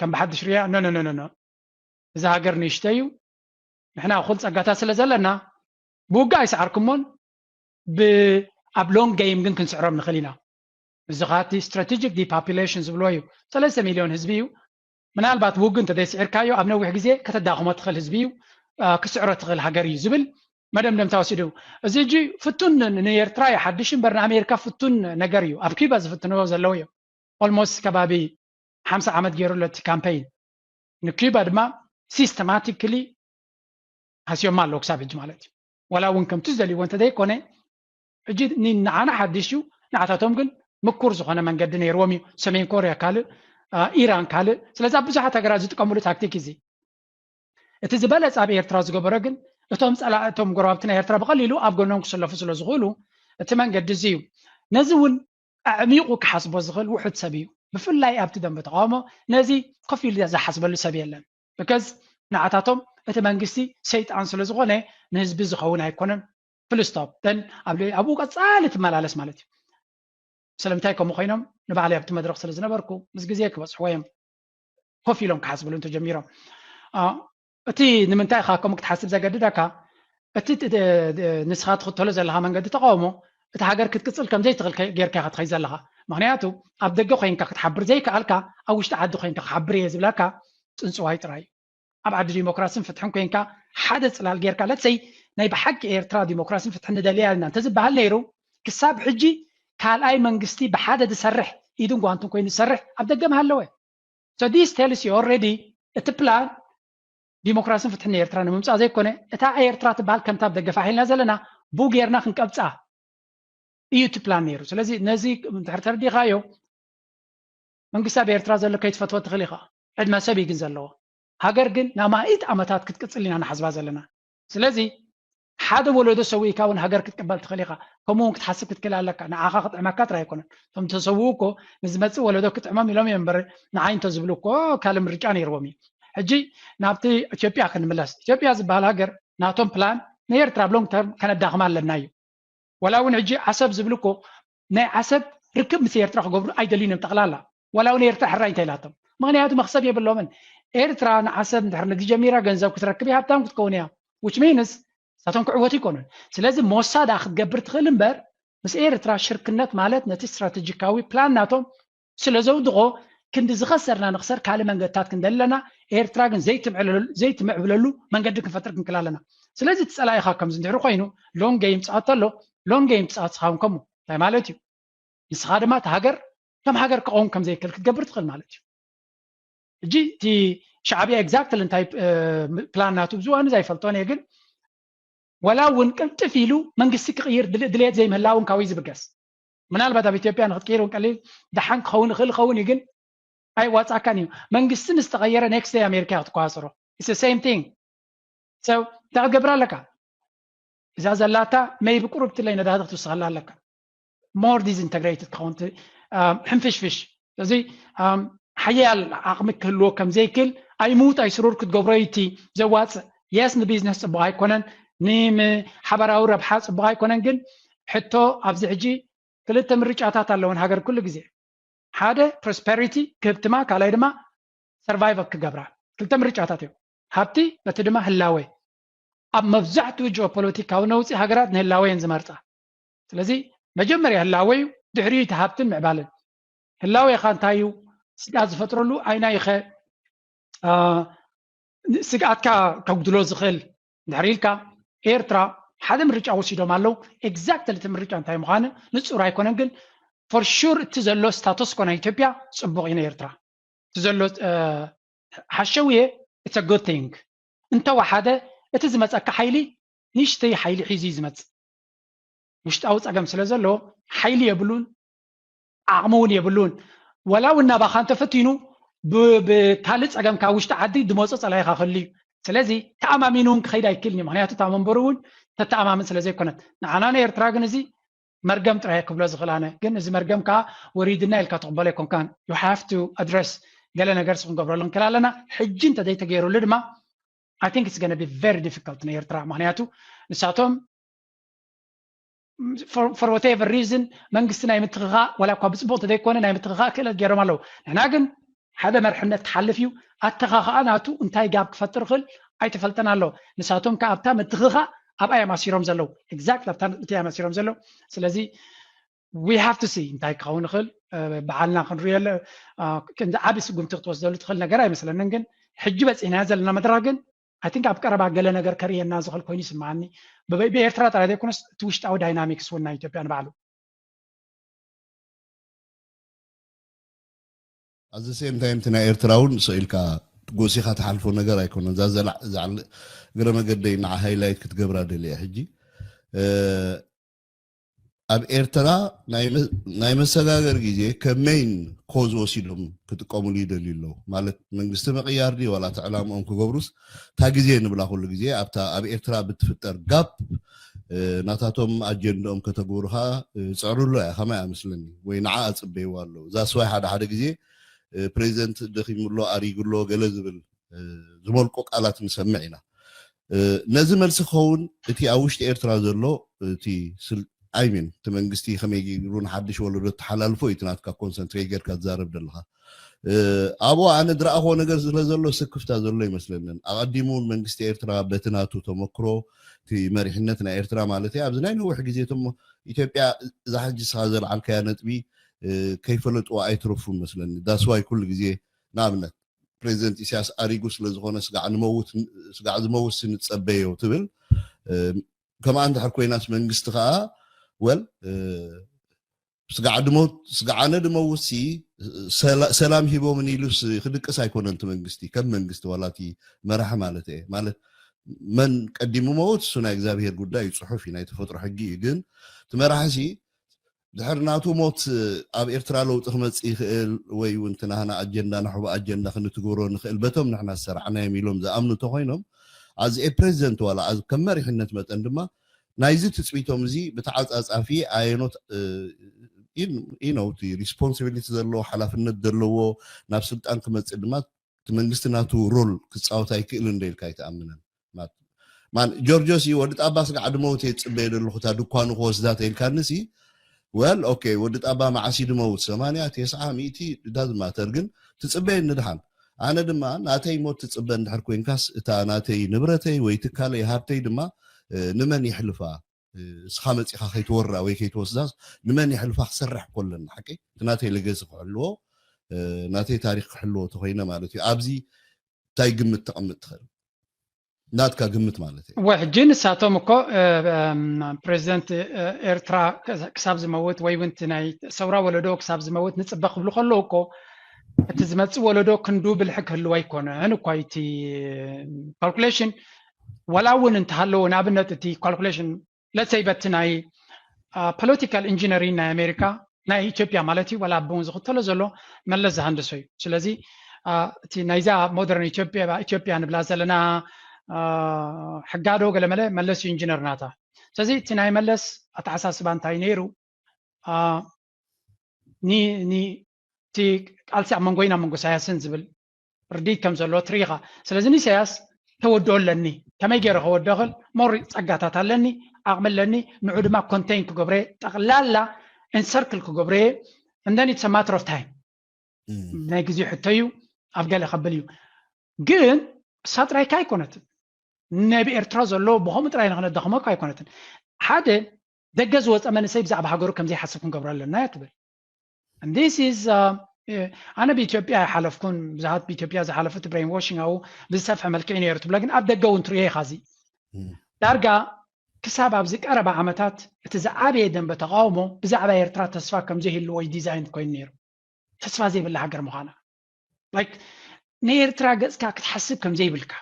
ከም ብሓድሽ ሪኣ ኖ ኖ ኖ እዛ ሃገር ንእሽተይ እዩ ንሕና እኹል ፀጋታት ስለ ዘለና ብውግእ ኣይሰዓርኩሞን ኣብ ሎንግ ገይም ግን ክንስዕሮም ንኽእል ኢና። እዚ ከዓ እቲ ስትራቴጂክ ዲፖፑሌሽን ዝብልዎ እዩ። ሰለስተ ሚሊዮን ህዝቢ እዩ። ምናልባት ብውግእ እንተዘይስዒርካዮ ኣብ ነዊሕ ግዜ ከተዳኽሞ ትኽእል ህዝቢ እዩ፣ ክስዕሮ ትኽእል ሃገር እዩ ዝብል መደምደምታ ወሲዱ። እዚ ሕጂ ፍቱን ንኤርትራ ይሓድሽ እምበር ንኣሜሪካ ፍቱን ነገር እዩ። ኣብ ኪባ ዝፍትንዎ ዘለዉ እዮም። ኦልሞስት ከባቢ ሓምሳ ዓመት ገይሩ ኣሎ እቲ ካምፔይን። ንኪባ ድማ ሲስተማቲክሊ ሃስዮማ ኣለዉ ክሳብ ሕጂ ማለት እዩ። ዋላ እውን ከምቲ ዝደልይዎ እንተዘይኮነ ሕጂ ንዓና ሓድሽ እዩ፣ ንዓታቶም ግን ምኩር ዝኾነ መንገዲ ነይርዎም እዩ። ሰሜን ኮርያ ካልእ፣ ኢራን ካልእ። ስለዚ ኣብ ብዙሓት ሃገራት ዝጥቀምሉ ታክቲክ እዚ። እቲ ዝበለፀ ኣብ ኤርትራ ዝገበሮ ግን እቶም ፀላእቶም ጎረባብቲ ናይ ኤርትራ ብቐሊሉ ኣብ ጎኖም ክሰለፉ ስለ ዝኽእሉ እቲ መንገዲ እዚ እዩ። ነዚ እውን ኣዕሚቑ ክሓስቦ ዝኽእል ውሑድ ሰብ እዩ። ብፍላይ ኣብቲ ደንበ ተቃውሞ ነዚ ኮፍ ኢሉ ዝሓስበሉ ሰብ የለን። ብከዝ ንዓታቶም እቲ መንግስቲ ሰይጣን ስለ ዝኾነ ንህዝቢ ዝኸውን ኣይኮነን። ፍልስቶፕ ደን ኣብኡ ቀፃሊ ትመላለስ ማለት እዩ። ስለምንታይ ከምኡ ኮይኖም ንባዕለይ ኣብቲ መድረክ ስለ ዝነበርኩ ምስ ግዜ ክበፅሕዎ እዮም ኮፍ ኢሎም ክሓስብሉ እንተጀሚሮም። እቲ ንምንታይ ኢኻ ከምኡ ክትሓስብ ዘገድደካ እቲ ንስኻ ትኽተሎ ዘለኻ መንገዲ ተቃውሞ እቲ ሃገር ክትቅፅል ከምዘይትኽእል ጌርካ ኢኻ ትኸይድ ዘለኻ። ምክንያቱ ኣብ ደገ ኮይንካ ክትሓብር ዘይከኣልካ ኣብ ውሽጢ ዓዲ ኮይንካ ክሓብር እየ ዝብለካ ፅንፅዋይ ጥራይ እዩ። ኣብ ዓዲ ዲሞክራስን ፍትሕን ኮይንካ ሓደ ፅላል ጌርካ ለትሰይ ናይ ብሓቂ ኤርትራ ዲሞክራስን ፍትሕን ንደልያ ኣለና እንተዝበሃል ነይሩ ክሳብ ሕጂ ካልኣይ መንግስቲ ብሓደ ዝሰርሕ ኢድን ጓንትን ኮይኑ ዝሰርሕ ኣብ ደገ ምሃለወ። So this tells you already እቲ ፕላን ዲሞክራስን ፍትሕን ኤርትራ ንምምፃእ ዘይኮነ እታ ኤርትራ ትበሃል ከምታ ኣብ ደገ ፋሕ ኢልና ዘለና ብኡ ጌርና ክንቀብፃ እዩ እቲ ፕላን ነይሩ። ስለዚ ነዚ እንድሕር ተረዲኻዮ መንግስቲ ኣብ ኤርትራ ዘሎ ከይትፈትዎ ትኽእል ኢኻ። ዕድመ ሰብ እዩ ግን ዘለዎ። ሃገር ግን ንኣማኢት ዓመታት ክትቅፅል ኢና ንሓስባ ዘለና። ስለዚ ሓደ ወለዶ ሰዊእካ እውን ሃገር ክትቅበል ትኽእል ኢኻ። ከምኡ እውን ክትሓስብ ክትክእል ኣለካ። ንዓኻ ክጥዕመካ ጥራይ ኣይኮነን። እቶም ተሰውኡ እኮ ንዝመፅእ ወለዶ ክጥዕሞም ኢሎም እዮም እምበር ንዓይ እንተዝብሉ እኮ ካልእ ምርጫ ነይርዎም እዩ። ሕጂ ናብቲ ኢትዮጵያ ክንምለስ። ኢትዮጵያ ዝበሃል ሃገር ናቶም ፕላን ንኤርትራ ኣብ ሎንግ ተርም ከነዳኽማ ኣለና እዩ። ዋላ እውን ሕጂ ዓሰብ ዝብል እኮ ናይ ዓሰብ ርክብ ምስ ኤርትራ ክገብሩ ኣይደልዩን እዮም ጠቕላላ። ዋላ እውን ኤርትራ ሕራይ እንታይ ኢላቶም? ምክንያቱ መክሰብ የብሎምን። ኤርትራ ንዓሰብ እንድሕር ንግዲ ጀሚራ ገንዘብ ክትረክብ እያ፣ ሃብታም ክትከውን እያ። Which means ንሳቶም ክዕወቱ ይኮኑን። ስለዚ ሞሳ ደኣ ክትገብር ትኽእል እምበር ምስ ኤርትራ ሽርክነት ማለት ነቲ ስትራቴጂካዊ ፕላን ናቶም ስለ ዘውድቖ ክንዲ ዝኸሰርና ንኽሰር ካልእ መንገድታት ክንደሊ ኣለና። ኤርትራ ግን ዘይትምዕብለሉ መንገዲ ክንፈጥር ክንክእል ኣለና። ስለዚ እቲ ፀላኢኻ ከምዚ እንድሕሪ ኮይኑ long game ትፃወት ኣሎ። Long game ትፃወት ንስኻ እውን ከምኡ እንታይ ማለት እዩ? ንስኻ ድማ እቲ ሃገር ከም ሃገር ክኸውን ከም ዘይክእል ክትገብር ትኽእል ማለት እዩ። ሕጂ እቲ ሻዕብያ exactly እንታይ ፕላን ናቱ ብዙ ኣነ ዘይፈልጦን እየ፣ ግን ወላ እውን ቅልጥፍ ኢሉ መንግስቲ ክቕይር ድል- ድልየት ዘይምህላው እውን ካብኡ ዝብገስ። ምናልባት ኣብ ኢትዮጵያ ንክትቅይር እውን ቀሊል ደሓን ክኸውን ይኽእል ይኸውን እዩ፣ ግን ኣይዋፃካን እዩ። መንግስቲ ምስ ተቐየረ next day ኣሜሪካ ክትቆፃፀሮ። It's the same thing። So እንታይ ክትገብር ኣለካ? እዛ ዘላታ maybe ቁሩብ ትለይ ነዳዲ ክትውስኸላ ኣለካ። More disintegrated ክኸውን ት- ኣም፣ ሕንፍሽፍሽ። ስለዚ ኣም፣ ሓያል ዓቕሚ ክህልዎ ከም ዘይክእል ኣይሙት ኣይስሩር ክትገብሮ እዩ እቲ ዘዋፅእ። Yes ንቢዝነስ ፅቡቕ ኣይኮነን፣ ንሓበራዊ ረብሓ ፅቡቕ ኣይኮነን። ግን ሕቶ ኣብዚ ሕጂ ክልተ ምርጫታት ኣለወን ሃገር ኩሉ ግዜ። ሓደ prosperity ክህብትማ፣ ካልኣይ ድማ survive ክገብራ። ክልተ ምርጫታት እዮም። ሃብቲ በቲ ድማ ህላወ። ኣብ መብዛሕትኡ ጂኦፖለቲካዊ ነውፂ ሃገራት ንህላወ እየን ዝመርፃ። ስለዚ መጀመርያ ህላወ እዩ፣ ድሕሪኡ እቲ ሃብትን ምዕባልን። ህላወ ኢኻ እንታይ እዩ ስግኣት ዝፈጥረሉ? ኣይናይ ኢኸ አ፣ ስግኣትካ ከጉድሎ ዝኽእል እንድሕር ኢልካ፣ ኤርትራ ሓደ ምርጫ ወሲዶም ኣለዉ። Exactly እቲ ምርጫ እንታይ ምዃኑ ንጹር ኣይኮነን፣ ግን for sure እቲ ዘሎ status quo ናይ ኢትዮጵያ ጽቡቕ እዩ ንኤርትራ። እቲ ዘሎ እ፣ ሓሸውየ it's a good thing። እንተወሓደ እቲ ዝመጸካ ሓይሊ ንእሽተይ ሓይሊ ሒዙ እዩ ዝመጽእ። ውሽጣዊ ጸገም ስለ ዘለዎ ሓይሊ የብሉን፣ ዓቕሚ እውን የብሉን። ወላ እውን ናባኻ እንተፈቲኑ ብ- ብካልእ ጸገም ካብ ውሽጢ ዓዲ ድመጾ ጸላኢኻ ክህሉ እዩ። ስለዚ ተኣማሚኑ እውን ክኸይድ ኣይክእልን እዩ። ምክንያቱ እታ መንበሩ እውን ተተኣማምን ስለ ዘይኮነት። ንዓና ንኤርትራ ግን እዚ መርገም ጥራይ ክብሎ ዝኽእል ኣነ። ግን እዚ መርገም ከዓ ወሪድና ኢልካ ትቕበሎ ኣይኮንካን። You have to address ገለ ነገር ክንገብረሉ ንክእል ኣለና። ሕጂ እንተዘይተገይሩሉ ድማ I think it's gonna be very difficult ንኤርትራ። ምክንያቱ ንሳቶም for, for whatever reason መንግስቲ ናይ ምትኽኻእ ዋላ እኳ ብፅቡቅ እንተዘይኮነ ናይ ምትኽኻእ ክእለት ገይሮም ኣለዉ። ንሕና ግን ሓደ መርሕነት ክሓልፍ እዩ። ኣተኻኽኣ ናቱ እንታይ ጋብ ክፈጥር ይኽእል ኣይተፈልጠን ኣሎ። ንሳቶም ከ ኣብታ ምትኽኻእ ኣብኣ እዮም ኣሲሮም ዘለዉ። Exactly ኣብታ ነጥቢ እዮም ኣሲሮም ዘለዉ። ስለዚ we have to see እንታይ ክኸውን ይኽእል። እ፣ በዓልና ክንሪኦ ለ- እ፣ ክንዲ ዓቢ ስጉምቲ ክትወስደሉ ትኽእል ነገር ኣይመስለንን። ግን ሕጂ በፂሕናዮ ዘለና መድረኽ ግን I think ኣብ ቀረባ ገለ ነገር ከርእየና ዝኽእል ኮይኑ ይስምዓኒ። ብ- ብኤርትራ ጥራይ ዘይኮነስ እቲ ውሽጣዊ dynamics እውን ናይ ኢትዮጵያ ንባዕሉ። At the same time እቲ ናይ ኤርትራ እውን ስኢልካ ጎሲኻ ትሓልፎ ነገር ኣይኮነን። እዛ ዘላ- እዛ ዕል- እግረ መገደይ ንዓ ሃይላይት ክትገብራ ደልየ ሕጂ እ፣ ኣብ ኤርትራ ናይ መ- ናይ መሰጋገር ግዜ ከም main cause ወሲዶም ክጥቀሙሉ ይደልዩ ኣለዉ። ማለት መንግስቲ ምቕያር ድዩ ዋላ እቲ ዕላምኦም ክገብሩስ እታ ግዜ ንብላ ኩሉ ግዜ ኣብታ ኣብ ኤርትራ ብትፍጠር ጋፕ እ፣ ናታቶም ኣጀንድኦም ከተግብሩ ከዓ እ፣ ይፅዕሩ ኣሎ እያ ከማይ ኣመስለኒ ወይ ንዓ ኣፅበይዋ ኣለዉ። እዛ ስዋይ ሓደ ሓደ ግዜ እ፣ ፕሬዚደንት ደኺሙ ኣሎ ኣሪጉ ኣሎ ገለ ዝብል እ፣ ዝመልቁ ቃላት ንሰምዕ ኢና። እ፣ ነዚ መልሲ ክኸውን እቲ ኣብ ውሽጢ ኤርትራ ዘሎ እቲ ስል- I mean እቲ መንግስቲ ከመይ ገይሩ ንሓድሽ ወለዶ ተሓላልፎ እዩ እቲ ናትካ ኮንሰንትሬት ጌርካ ትዛረብ ዘለኻ። እ፣ ኣብኡ ኣነ ዝረኣኽዎ ነገር ስለ ዘሎ ስክፍታ ዘሎ ይመስለንን። ኣቐዲሙ እውን መንግስቲ ኤርትራ በቲ ናቱ ተመክሮ እቲ መሪሕነት ናይ ኤርትራ ማለት እዩ ኣብዚ ናይ ነዊሕ ግዜ እቶም ኢትዮጵያ እዛ ሕጂ ስኻ ዘልዓልካያ ነጥቢ እ፣ ከይፈለጥዎ ኣይትረፉን መስለኒ። ዳስዋይ ኩሉ ግዜ ንኣብነት ፕሬዚደንት ኢሳያስ ኣሪጉ ስለ ዝኾነ ስጋዕ ንመውት ስጋዕ ዝመውት ንጸበዮ ትብል እ፣ ከምኣ እንድሕር ኮይናስ መንግስቲ ከዓ ወል እ፣ ስጋዕ ድመውት ስጋዕ ኣነ ድመውት ሲ ሰላ- ሰላም ሂቦምን ኢሉስ ክድቅስ ኣይኮነን እቲ መንግስቲ ከም መንግስቲ ዋላ እቲ መራሒ ማለት እየ ማለት መን ቀዲሙ መውት እሱ ናይ እግዚኣብሄር ጉዳይ እዩ ፅሑፍ እዩ ናይ ተፈጥሮ ሕጊ እዩ ግን እቲ መራሒ ሲ ድሕሪ ናቱ ሞት ኣብ ኤርትራ ለውጢ ክመፅእ ይኽእል ወይ እውን እቲ ናህና ኣጀንዳ ንሕቡ ኣጀንዳ ክንትግብሮ ንኽእል በቶም ንሕና ዝሰራዕናዮም ኢሎም ዝኣምኑ እንተኮይኖም ኣዚ ኤ ፕሬዚደንት ዋላ ኣዚ ከም መሪሕነት መጠን ድማ ናይዚ ትፅቢቶም እዚ ብተዓፃፃፊ ኣየኖት ኢነውቲ ሪስፖንሲቢሊቲ ዘለዎ ሓላፍነት ዘለዎ ናብ ስልጣን ክመፅእ ድማ እቲ መንግስቲ ናቱ ሮል ክፃወት ኣይክእልን ዶ ኢልካ ኣይትኣምንን ማን ጆርጆ ሲ ወዲ ጣባ ስጋዕ ድመውት እየ ዝፅበየ ዘለኹ እታ ድኳኑ ክወስዳ ተኢልካኒ ሲ well okay ወዲ ጣባ መዓስ እዩ ድመውት ሰማንያ ቴስዓ ሚእቲ it doesn't matter ግን ትፅበየኒ ድሓን ኣነ ድማ ናተይ ሞት ትፅበ እንድሕር ኮይንካስ እታ ናተይ ንብረተይ ወይ ትካለይ ሃብተይ ድማ ንመን የሕልፋ እስኻ መፂኻ ከይትወራ ወይ ከይትወስዳስ ንመን የሕልፋ ክሰርሕ ኮለና ሓቂ እቲ ናተይ ለገሲ ክሕልዎ ናተይ ታሪክ ክሕልዎ ተኮይነ ማለት እዩ ኣብዚ እንታይ ግምት ተቐምጥ ትኽእል ናትካ ግምት ማለት እዩ። ወ ሕጂ ንሳቶም እኮ ፕሬዚደንት ኤርትራ ክሳብ ዝመውት ወይ እውን ናይ ሰውራ ወለዶ ክሳብ ዝመውት ንፅበ ክብሉ ከለዉ እኮ እቲ ዝመፅእ ወለዶ ክንዱ ብልሒ ክህልዎ ኣይኮነን እኳ እቲ ካልኩሌሽን ዋላ እውን እንተሃለዎ ንኣብነት እቲ ካልኩሌሽን ለሰይ በቲ ናይ ፖለቲካል ኢንጂነሪንግ ናይ ኣሜሪካ ናይ ኢትዮጵያ ማለት እዩ ዋላ ብውን ዝኽተሎ ዘሎ መለስ ዝሃንደሶ እዩ ስለዚ እቲ ናይዛ ሞደርን ኢትዮጵያ ኢትዮጵያ ንብላ ዘለና ሕጋዶ ገለመለ መለስ እዩ ኢንጂነር ናታ ስለዚ እቲ ናይ መለስ ኣተሓሳስባ እንታይ ነይሩ እቲ ቃልሲ ኣብ መንጎይን ኣብ መንጎ ኢሳያስን ዝብል ርዲት ከም ዘሎ ትርኢኻ ስለዚ ንኢሳያስ ተወድኦ ኣለኒ ከመይ ገይረ ከወድኦ ክል ሞር ፀጋታት ኣለኒ ዓቕሚ ኣለኒ ንዑ ድማ ኮንቴን ክገብረ ጠቕላላ ኢንሰርክል ክገብረ እንደን it's matter of time ናይ ግዜ ሕቶ እዩ ኣብ ገለ ከብል እዩ ግን እሳ ጥራይካ ኣይኮነትን ነብ ኤርትራ ዘሎ ብኸምኡ ጥራይ ንክነዳኽመካ ኣይኮነትን ሓደ ደገ ዝወፀ መንሰይ ብዛዕባ ሃገሩ ከምዘይሓስብ ክንገብሮ ኣለና እያ ትብል this is ኣነ ብኢትዮጵያ ኣይሓለፍኩን ብዙሃት ብኢትዮጵያ ዝሓለፉ እቲ ብሬን ዋሽንግ ኣብኡ ብዝሰፍሐ መልክዕ ነይሩ ትብሎ ግን ኣብ ደገ እውን ትርእዮ ኢኻ እዚ ዳርጋ ክሳብ ኣብዚ ቀረባ ዓመታት እቲ ዝዓበየ ደንበ ተቃውሞ ብዛዕባ ኤርትራ ተስፋ ከምዘይህልዎ እዩ ዲዛይን ኮይኑ ነይሩ ተስፋ ዘይብላ ሃገር ምዃና like ንኤርትራ ገጽካ ክትሓስብ ከምዘይብልካ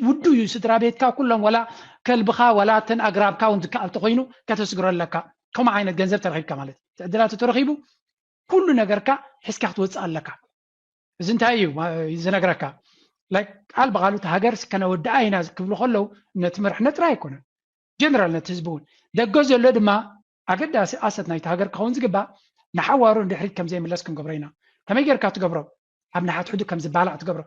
ውዱ እዩ ስድራ ቤትካ ኩሎም ወላ ከልብኻ ወላ ተን ኣግራብካ እውን ዝከኣል ተኮይኑ ከተስግሮ ኣለካ ከምኡ ዓይነት ገንዘብ ተረኪብካ ማለት እዩ ዕድላት ተረኪቡ ኩሉ ነገርካ ሒዝካ ክትወፅእ ኣለካ እዚ እንታይ እዩ ዝነግረካ ቃል ብቃሉ ሃገር ከነወድኣ ኢና ክብሉ ከለው ነቲ መርሕነት ጥራይ ኣይኮነን ጀነራል ነቲ ህዝቢ እውን ደገ ዘሎ ድማ ኣገዳሲ ኣሰት ናይቲ ሃገር ክኸውን ዝግባእ ንሓዋሩ ንድሕሪት ከም ዘይምለስ ክንገብሮ ኢና ከመይ ጌርካ ትገብሮ ኣብ ንሓትሕዱ ከም ዝባላዕ ትገብሮ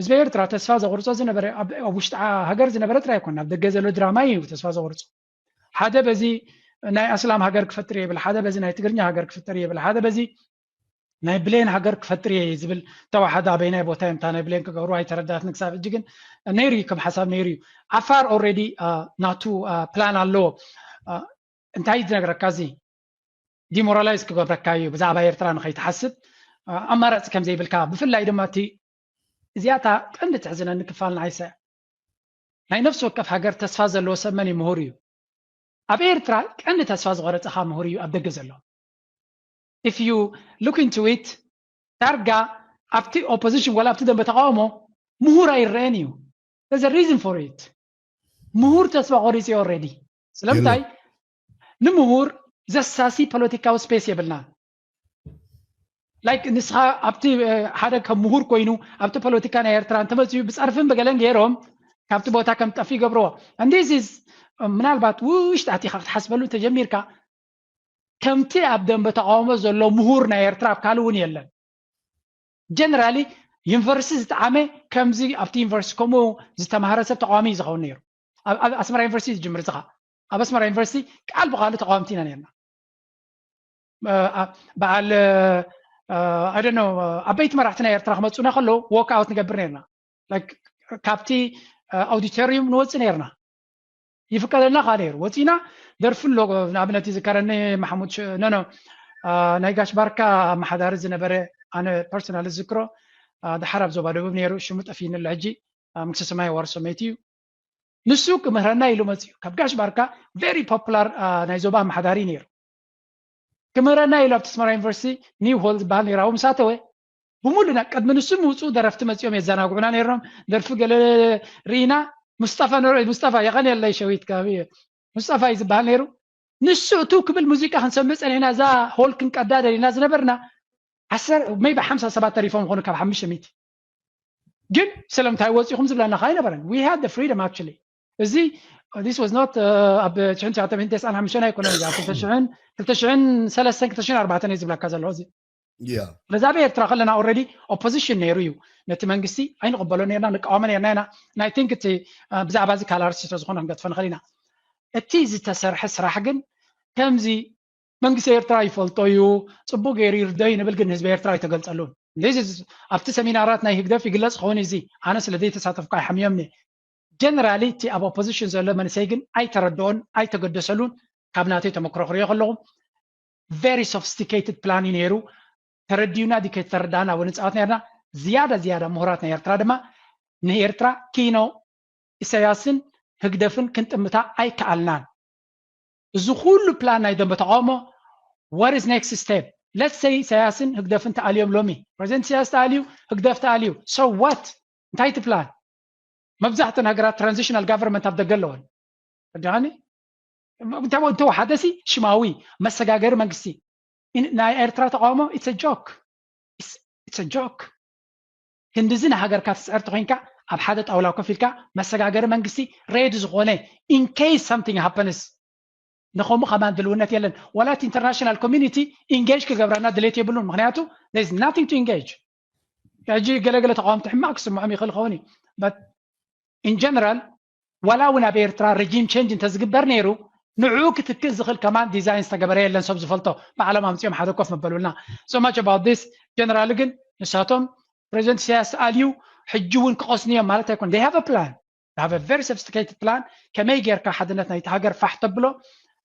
ህዝቢ ኤርትራ ተስፋ ዘቁርጾ ዝነበረ ኣብ ውሽጢ ሃገር ዝነበረ ጥራይ ኣይኮነ ኣብ ደገ ዘሎ ድራማ እዩ ተስፋ ዘቁርጾ ሓደ በዚ ናይ ኣስላም ሃገር ክፈጥር ይብል ሓደ በዚ ናይ ትግርኛ ሃገር ክፈጥር ይብል ሓደ በዚ ናይ ብሌን ሃገር ክፈጥር እየ ዝብል ተዋሓዶ ኣበይናይ ቦታ እዮም እታ ናይ ብሌን ክገብሩ ኣይተረዳትኒ ክሳብ ሕጂ ግን ነይሩ እዩ ከም ሓሳብ ነይሩ እዩ ዓፋር ኦልሬዲ ናቱ ፕላን ኣለዎ እንታይ ዝነግረካ እዚ ዲሞራላይዝ ክገብረካ እዩ ብዛዕባ ኤርትራ ንኸይትሓስብ ኣማራፂ ከም ዘይብልካ ብፍላይ ድማ እቲ እዚኣታ ቀንዲ ትሕዝነኒ ክፋል ንዓይሰ ናይ ነፍሲ ወከፍ ሃገር ተስፋ ዘለዎ ሰብ መን እዩ ምሁር እዩ ኣብ ኤርትራ ቀንዲ ተስፋ ዝቆረፀኻ ምሁር እዩ ኣብ ደገ ዘሎ if you look into it ዳርጋ ኣብቲ ኦፖዚሽን ወላ ኣብቲ ደንበ ተቃውሞ ምሁር ኣይረአን እዩ there's a reason for it ምሁር ተስፋ ቆሪፂ already ስለምንታይ ንምሁር ዘሳሲ ፖለቲካዊ ስፔስ የብልና like ንስኻ ኣብቲ ሓደ ከም ምሁር ኮይኑ ኣብቲ ፖለቲካ ናይ ኤርትራ እንተመፅኡ ብፀርፍን ብገለን ገይሮም ካብቲ ቦታ ከም ጠፊ ይገብርዎ እንዲዚዝ ምናልባት ውሽጢ ኣቲኻ ክትሓስበሉ ተጀሚርካ ከምቲ ኣብ ደንበ ተቃውሞ ዘሎ ምሁር ናይ ኤርትራ ኣብ ካልእ እውን የለን ጀነራሊ ዩኒቨርሲቲ ዝጠዓመ ከምዚ ኣብቲ ዩኒቨርሲቲ ከምኡ ዝተማሃረ ሰብ ተቃዋሚ እዩ ዝኸውን ነይሩ ኣብ ኣስመራ ዩኒቨርሲቲ ዝጅምር ዝኻ ኣብ ኣስመራ ዩኒቨርሲቲ ቃል ብቃሉ ተቃወምቲ ኢና ነርና በዓል ኣደኖ ዓበይቲ መራሕቲ ናይ ኤርትራ ክመፁና ከለዉ ዎክ ኣውት ንገብር ነርና ካብቲ ኣውዲቶሪዩም ንወፅእ ነርና ይፍቀደልና ከዓ ነይሩ ወፂና ደርፊ ኣሎ ንኣብነት ይዝከረኒ ማሓሙድ ነኖ ናይ ጋሽ ባርካ ኣመሓዳሪ ዝነበረ ኣነ ፐርሶናል ዝዝክሮ ድሓር ኣብ ዞባ ደቡብ ነይሩ ሽሙ ጠፊኒ ኣሎ ሕጂ መንግስተ ሰማይ ዋርሶ መይቲ እዩ ንሱ ክምህረና ኢሉ መፅኡ ካብ ጋሽ ባርካ very popular ናይ ዞባ ኣመሓዳሪ ነይሩ ክምህረና ኢሉ ኣብቲ ኣስመራ ዩኒቨርሲቲ ኒው ሆል ዝበሃል ነይሩ ኣብኡ ምስ ኣተወ ብምሉና ቅድሚ ንሱ ምውፅኡ ደረፍቲ መፂኦም የዘናግዑና ነይሮም ደርፊ ገለ ርኢና ሙስጠፋ ንርኦ ሙስጠፋ የቐንየለይ ሸዊት ከባቢ ሙስጠፋ እዩ ዝበሃል ነይሩ ንሱ እቱ ክብል ሙዚቃ ክንሰምዕ ፀኒሕና እዛ ሆል ክንቀዳ ደሊና ዝነበርና ዓሰር maybe ሓምሳ ሰባት ተሪፎም ይኾኑ ካብ ሓሙሽተ ሚእቲ ግን ስለምንታይ ወፂኹም ዝብለና ከዓ ኣይነበረን we had the freedom actually እዚ this was not ኣብ ትሽዓን ትሽዓተ ሚእትን ተስዓን ሓሙሽተን ኣይኮነን እዛ ክልተ ሽሕን ክልተ ሽሕን ሰለስተን ክልተ ሽሕን ኣርባዕተን እየ ዝብለካ ዘለኹ እዚ yeah በዛ ኣብ ኤርትራ ከለና already ኦፖዚሽን ነይሩ እዩ ነቲ መንግስቲ ኣይንቕበሎ ነርና ንቃወመ ነርና ኢና ናይ ቲንክ እቲ ብዛዕባ እዚ ካላርሲ ስለዝኾነ ክንገጥፎ ንኽእል ኢና እቲ ዝተሰርሐ ስራሕ ግን ከምዚ መንግስቲ ኤርትራ ይፈልጦ እዩ ፅቡቅ ገይሩ ይርዶ እዩ ንብል ግን ህዝቢ ኤርትራ ኣይተገልፀሉን ኣብቲ ሰሚናራት ናይ ህግደፍ ይግለፅ ክኸውን እዚ ኣነ ስለ ዘይተሳተፍኩ ኣይሓምዮም ጀነራሊ እቲ ኣብ ኦፖዚሽን ዘሎ መንሰይ ግን ኣይተረድኦን ኣይተገደሰሉን ካብ ናተይ ተመክሮ ክሪኦ ከለኹ very sophisticated plan እዩ ነይሩ ተረዲዩና ድዩ ከይተረዳእና እውን ንፃወት ነርና ዝያዳ ዝያዳ ምሁራት ናይ ኤርትራ ድማ ንኤርትራ ኪኖ ኢሳያስን ህግደፍን ክንጥምታ ኣይከኣልናን። እዚ ኩሉ ፕላን ናይ ደንበ ተቃውሞ፣ what is next step? Let's say ኢሳያስን ህግደፍን ተኣልዮም፣ ሎሚ ፕረዚደንት ኢሳያስ ተኣልዩ፣ ህግደፍ ተኣልዩ፣ so what? እንታይ እቲ ፕላን? መብዛሕተን ሃገራት ትራንዚሽናል ጋቨርንመንት ኣብ ደገ ኣለወን። ተረዲኻኒ? እንተ- እንተወሓደሲ ሽማዊ መሰጋገሪ መንግስቲ። ኢን- ናይ ኤርትራ ተቃውሞ it's a joke. It's a joke. ክንድዚ ንሃገርካ ትፅዕር ተኮይንካ፣ ኣብ ሓደ ጣውላ ኮፍ ኢልካ መሰጋገሪ መንግስቲ ሬዲ ዝኾነ፣ in case something happens፣ ንኸምኡ ከማን ድልውነት የለን። ዋላ እቲ ኢንተርናሽናል ኮሚኒቲ ኢንጌጅ ክገብረና ድሌት የብሉን። ምክንያቱ there is nothing to engage። ሕጂ ገለገለ ተቃወምቲ ሕማቅ ክስምዖም ይኽእል ይኸውን እዩ። But in general፣ ዋላ እውን ኣብ ኤርትራ ሬጂም ቼንጅ እንተዝግበር ነይሩ፣ ንዑ ክትክእ ዝኽእል ከማን ዲዛይን ዝተገበረ የለን። ሰብ ዝፈልጦ ባዕሎም ኣምፅኦም ሓደ ኮፍ መበሉልና። So much about this። ጀነራል ግን ንሳቶም ፕሬዚደንት ኢሳያስ ኣልዩ ሕጂ እውን ክቐስኑ እዮም ማለት ኣይኮን። They have a plan. They have a very sophisticated plan። ከመይ ጌርካ ሓድነት ናይቲ ሃገር ፋሕ ተብሎ፣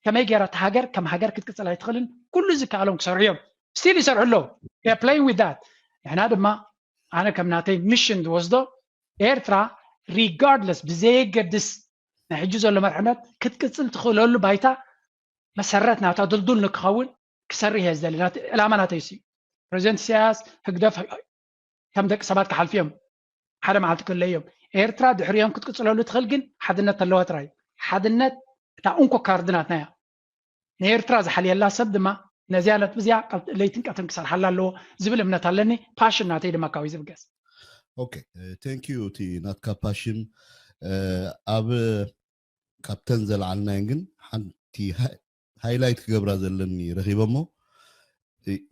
ከመይ ጌራ እቲ ሃገር ከም ሃገር ክትቅፅል ኣይትኽእልን፣ ኩሉ ዝከኣሎም ክሰርሑ እዮም። ስቲል ይሰርሑ ኣለዉ። They are playing with that። ንሕና ድማ ኣነ ከም ናተይ ሚሽን ዝወስዶ፣ ኤርትራ ሪጋርድለስ፣ ብዘየገድስ ናይ ሕጂ ዘሎ መርሕነት ክትቅፅል ትኽእለሉ ባይታ መሰረት ናታ ድልዱል ንክኸውን ክሰርሕ እየ ዝደሊ። ናተ- ዕላማ ናተይ እሱ እዩ። ፕሬዚደንት ኢሳያስ ህግደፍ ከም ደቂ ሰባት ክሓልፉ እዮም። ሓደ መዓልቲ ክህለ እዮም። ኤርትራ ድሕሪኦም ክትቅፅለሉ ትኽእል ግን ሓድነት ተለዋ ጥራይ። ሓድነት እታ እንኮ ካርድ ናትና እያ። ንኤርትራ ዝሓልየላ ሰብ ድማ ነዚያ ነጥቢ እዚኣ ቀል- ለይትን ቀትርን ክሰርሓላ ኣለዎ ዝብል እምነት ኣለኒ። ፓሽን ናተይ ድማ ካብኡ ዝብገስ። ኦኬ፣ ቴንክ ዩ። እቲ ናትካ ፓሽን ኣብ ካብተን ዘልዓልናየን ግን ሓንቲ ሃይላይት ክገብራ ዘለኒ ረኺበሞ።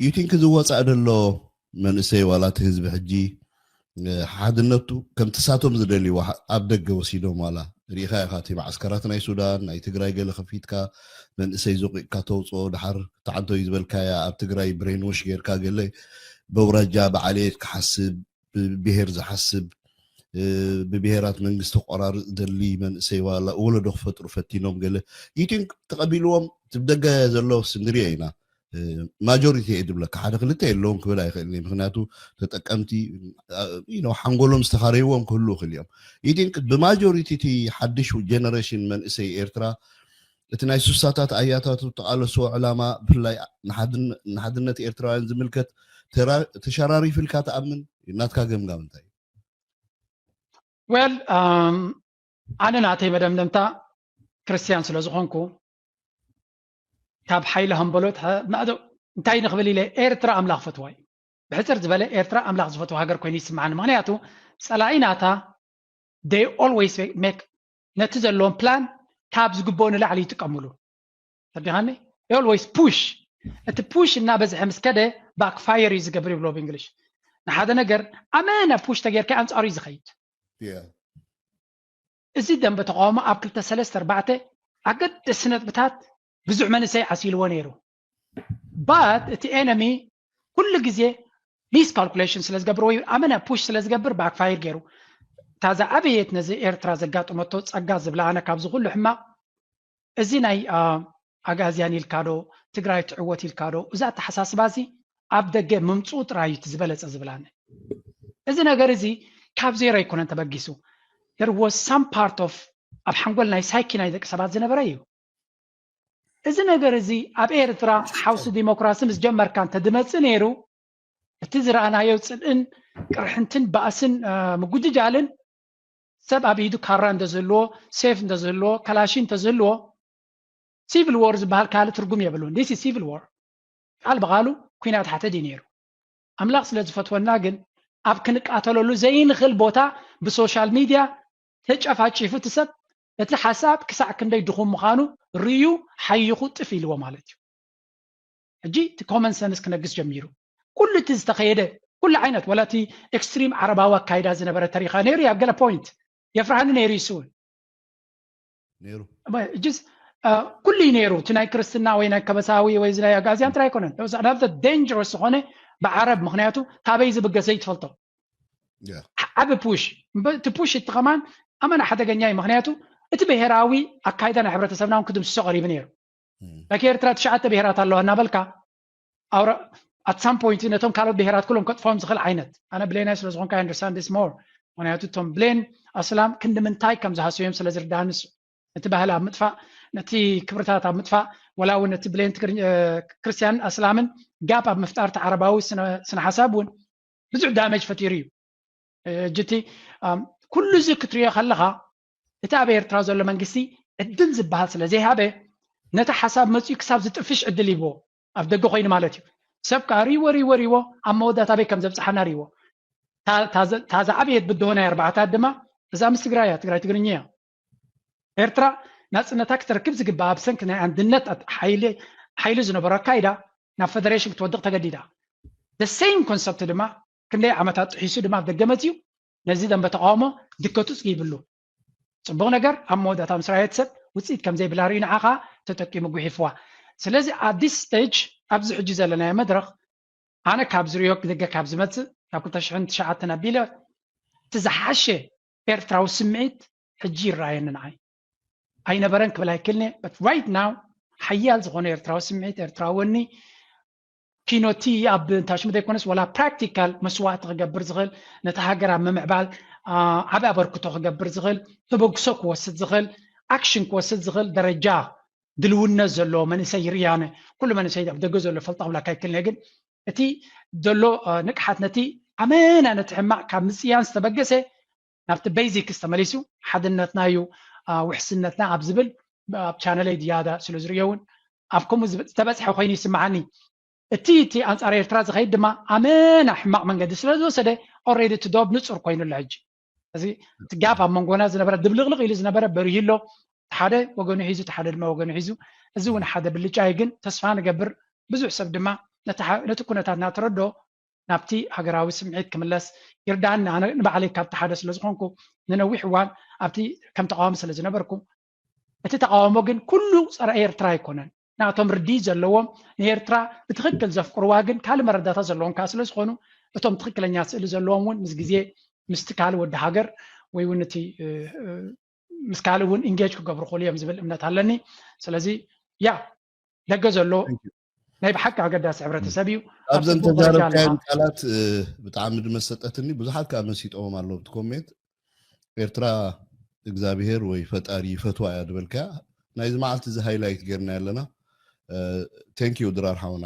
ዩ ቲንክ ዝወፃእ ዘሎ መንእሰይ ዋላ እቲ ህዝቢ ሕጂ ሓድነቱ ከምቲ ሳቶም ዝደልይዎ ኣብ ደገ ወሲዶም ዋላ ርኢኻ ኢኻ። እቲ ማዓስከራት ናይ ሱዳን ናይ ትግራይ ገለ ከፊትካ መንእሰይ ዞቂቕካ ተውፅኦ፣ ድሓር ተዓንቶ እዩ ዝበልካያ ኣብ ትግራይ ብሬንዎሽ ጌርካ ገለ በውራጃ ብዓሌት ክሓስብ ብብሄር ዝሓስብ ብብሄራት መንግስቲ ክቆራርፅ ደሊ መንእሰይ ዋላ ወለዶ ክፈጥሩ ፈቲኖም ገለ ዩ ቲንክ ተቐቢልዎም። እቲ ብደገ ዘሎ ንሪኦ ኢና። ማጆሪቲ እየ ዝብለካ ሓደ ክልተ የለዎም ክብል ኣይኽእልን። ምክንያቱ ተጠቀምቲ ሓንጎሎም ዝተኻረይዎም ክህሉ ይኽእል እዮም። ዩ ቲንክ ብማጆሪቲ እቲ ሓድሽ ጀነሬሽን መንእሰይ ኤርትራ እቲ ናይ ሱሳታት ኣያታቱ ተቓለስዎ ዕላማ ብፍላይ ንሓድነት ኤርትራውያን ዝምልከት ተሸራሪፉ ኢልካ ትኣምን? ናትካ ገምጋም እንታይ እዩ? ዌል ኣነ ናተይ መደምደምታ ክርስትያን ስለ ዝኾንኩ ካብ ሓይሊ ሃምበሎት እንታይ ንኽብል ኢለ ኤርትራ ኣምላኽ ፈትዋ እዩ። ብሕፅር ዝበለ ኤርትራ ኣምላኽ ዝፈትዋ ሃገር ኮይኑ ይስምዓኒ። ምክንያቱ ፀላኢ ናታ they always make ነቲ ዘለዎም ፕላን ካብ ዝግብኦ ንላዕሊ ይጥቀምሉ። ተረዲኻኒ? Always ፑሽ። እቲ ፑሽ እናበዝሐ ምስ ከደ ባክፋየር እዩ ዝገብር ይብሎ ብእንግሊሽ። ንሓደ ነገር ኣመና ፑሽ ተጌርካ ኣንፃሩ እዩ ዝኸይድ። እዚ ደንበ ተቃውሞ ኣብ ክልተ ሰለስተ ኣርባዕተ ኣገደስቲ ነጥብታት ብዙሕ መንእሰይ ዓሲልዎ ነይሩ። ባት እቲ ኤነሚ ኩሉ ግዜ ሚስ ካልኩሌሽን ስለ ዝገብር ወይ ኣመና ፑሽ ስለ ዝገብር ባክፋየር ገይሩ። እታ ዝዓበየት ነዚ ኤርትራ ዘጋጠመቶ ፀጋ ዝብላ ኣነ ካብዚ ኩሉ ሕማቕ እዚ ናይ ኣጋዝያን ኢልካ ዶ ትግራይ ትዕወት ኢልካ ዶ እዚ ኣተሓሳስባ እዚ ኣብ ደገ ምምፅኡ ጥራይ እዩ እቲ ዝበለፀ ዝብል ኣነ። እዚ ነገር እዚ ካብ ዜሮ ኣይኮነን ተበጊሱ። There was some part of ኣብ ሓንጎል ናይ ሳይኪ ናይ ደቂ ሰባት ዝነበረ እዩ። እዚ ነገር እዚ ኣብ ኤርትራ ሓውሲ ዲሞክራሲ ምስ ጀመርካ እንተድመፅእ ነይሩ እቲ ዝረኣናዮ ፅልእን ቅርሕንትን ባእስን ምጉጅጃልን ሰብ ኣብ ኢዱ ካራ እንተዝህልዎ ሴፍ እንተዝህልዎ ካላሺ እንተዝህልዎ ሲቪል ዎር ዝበሃል ካልእ ትርጉም የብሉን። This is civil war። ቃል ብቃሉ ኩናት ሓተት እዩ ነይሩ። ኣምላኽ ስለ ዝፈትወና ግን ኣብ ክንቃተለሉ ዘይንኽእል ቦታ ብሶሻል ሚድያ ተጨፋጪፉ እቲ ሰብ እቲ ሓሳብ ክሳዕ ክንደይ ድኹም ምዃኑ ርዩ ሓይኹ ጥፍ ኢልዎ ማለት እዩ። ሕጂ እቲ ኮመን ሰንስ ክነግስ ጀሚሩ። ኩሉ እቲ ዝተኸየደ ኩሉ ዓይነት ወላ እቲ ኤክስትሪም ዓረባዊ ኣካይዳ ዝነበረ ተሪኻ ነይሩ ኣብ ገለ ፖይንት የፍርሃኒ ነይሩ ይስውን ነይሩ ጅስ ኩሉ እዩ ነይሩ። እቲ ናይ ክርስትና ወይ ናይ ከበሳዊ ወይ ናይ ኣጋዝያን ጥራይ ኣይኮነን። ደንጀረስ ዝኾነ ብዓረብ ምክንያቱ ካበይ ዝብገሰ ይትፈልጦ ዓቢ ፑሽ እቲ ፑሽ እቲ ከማን ኣመና ሓደገኛ እዩ። ምክንያቱ እቲ ብሄራዊ ኣካይዳ ናይ ሕብረተሰብና እውን ክድምስሶ ቀሪቡ ነይሩ። ላይክ ኤርትራ ትሽዓተ ብሄራት ኣለዋ እናበልካ at some point ነቶም ካልኦት ብሄራት ኩሎም ከጥፍኦም ዝኽእል ዓይነት ኣነ ብሌናይ ስለ ዝኾንካ I understand this more ምክንያቱ እቶም ብሌን ኣስላም ክንዲ ምንታይ ከም ዝሃሰዮም ስለ ዝርዳእኒ ንሱ ነቲ ባህሊ ኣብ ምጥፋእ ነቲ ክብርታት ኣብ ምጥፋእ ወላ እውን ነቲ ብሌን ክርስትያንን ኣስላምን ጋብ ኣብ ምፍጣር እቲ ዓረባዊ ስነ ሓሳብ እውን ብዙሕ ዳመጅ ፈጢሩ እዩ። እጅቲ ኩሉ እዚ ክትሪኦ ከለኻ እቲ ኣብ ኤርትራ ዘሎ መንግስቲ ዕድል ዝበሃል ስለ ዘይሃበ ነቲ ሓሳብ መፅኡ ክሳብ ዝጥፍሽ ዕድል ይብዎ ኣብ ደገ ኮይኑ ማለት እዩ። ሰብ ከዓ ሪዎ ሪዎ ሪዎ ኣብ መወዳእታ ኣበይ ከም ዘብፅሓና ሪዎ። እታ ዝዓበየት ብድሆ ናይ ኣርባዕታት ድማ እዛ ምስ ትግራይ እያ። ትግራይ ትግርኛ እያ። ኤርትራ ናፅነታ ክትረክብ ዝግባኣ ብሰንኪ ናይ ኣንድነት ሓይሊ ዝነበሮ ኣካይዳ ናብ ፈደሬሽን ክትወድቕ ተገዲዳ። The same concept ድማ ክንደይ ዓመታት ጥሒሱ ድማ ኣብ ደገ መፅዩ ነዚ ደንበ ተቃውሞ ድከቱ ፅጊብሉ። ፅቡቕ ነገር ኣብ መወዳእታ ምስ ራየት ሰብ ውፅኢት ከም ዘይብላ ርእዩ ንዓ ከዓ ተጠቂሙ ጉሒፍዋ። ስለዚ at this stage ኣብዚ ሕጂ ዘለናዮ መድረኽ ኣነ ካብ ዝርእዮ ደገ ካብ ዝመፅእ ካብ ክልተ ሽሕን ትሽዓተን ኣቢለ እቲ ዝሓሸ ኤርትራዊ ስምዒት ሕጂ ይረኣየኒ ንዓይ። ኣይነበረን ክብል ኣይክልኒ but right now ሓያል ዝኾነ ኤርትራዊ ስምዒት ኤርትራዊ ወኒ ኪኖቲ ኣብ እንታሽሙ ዘይኮነስ ወላ ፕራክቲካል መስዋእቲ ክገብር ዝኽእል ነቲ ሃገር ኣብ ምምዕባል ዓብ ኣበርክቶ ክገብር ዝኽእል ተበግሶ ክወስድ ዝኽእል ኣክሽን ክወስድ ዝኽእል ደረጃ ድልውነት ዘለዎ መንእሰይ ይርያነ ኩሉ መንእሰይ ኣብ ደገ ዘሎ ፈልጣ ክብላካ ይክልነ ግን እቲ ዘሎ ንቅሓት ነቲ ኣመና ነቲ ሕማቅ ካብ ምፅያን ዝተበገሰ ናብቲ ቤዚክስ ተመሊሱ ሓድነትና እዩ ውሕስነትና ኣብ ዝብል ኣብ ቻነለይ ዝያዳ ስለ ዝርእዮ እውን ኣብ ከምኡ ዝተበፅሐ ኮይኑ ይስምዓኒ። እቲ እቲ ኣንፃር ኤርትራ ዝኸይድ ድማ ኣመና ሕማቕ መንገዲ ስለ ዝወሰደ ኦሬዲ እቲ ዶብ ንፁር ኮይኑ ኣሎ ሕጂ። እዚ እቲ ጋፕ ኣብ መንጎና ዝነበረ ድብልቕልቕ ኢሉ ዝነበረ በሪሁ ኣሎ። ሓደ ወገኑ ሒዙ እቲ ሓደ ድማ ወገኑ ሒዙ እዚ እውን ሓደ ብልጫ እዩ። ግን ተስፋ ንገብር ብዙሕ ሰብ ድማ ነቲ ኩነታት እናተረድኦ ናብቲ ሃገራዊ ስምዒት ክምለስ ይርዳእኒ። ኣነ ንባዕለይ ካብቲ ሓደ ስለ ዝኾንኩ ንነዊሕ እዋን ኣብቲ ከም ተቃዋሚ ስለ ዝነበርኩ እቲ ተቃውሞ ግን ኩሉ ፀረ ኤርትራ ኣይኮነን። ናቶም ርዲ ዘለዎም ንኤርትራ ብትክክል ዘፍቅርዋ ግን ካልእ መረዳታ ዘለዎም ከዓ ስለ ዝኾኑ እቶም ትክክለኛ ስእሊ ዘለዎም እውን ምስ ግዜ ምስቲ ካልእ ወዲ ሃገር ወይ እውን እቲ ምስ ካልእ እውን ኢንጌጅ ክገብሩ ክእሉ እዮም ዝብል እምነት ኣለኒ። ስለዚ ያ ደገ ዘሎ ናይ ብሓቂ ኣገዳሲ ሕብረተሰብ እዩ። ኣብዘን ተዛረብካየን ቃላት ብጣዕሚ ድመሰጠትኒ። ብዙሓት ከዓ መሲጠዎም ኣለዉ እቲ ኮሜንት። ኤርትራ እግዚኣብሄር ወይ ፈጣሪ ይፈትዋ እያ ዝበልካያ ናይዚ መዓልቲ እዚ ሃይላይት ጌርና ኣለና። ቴንኪዩ ድራር ሓውና።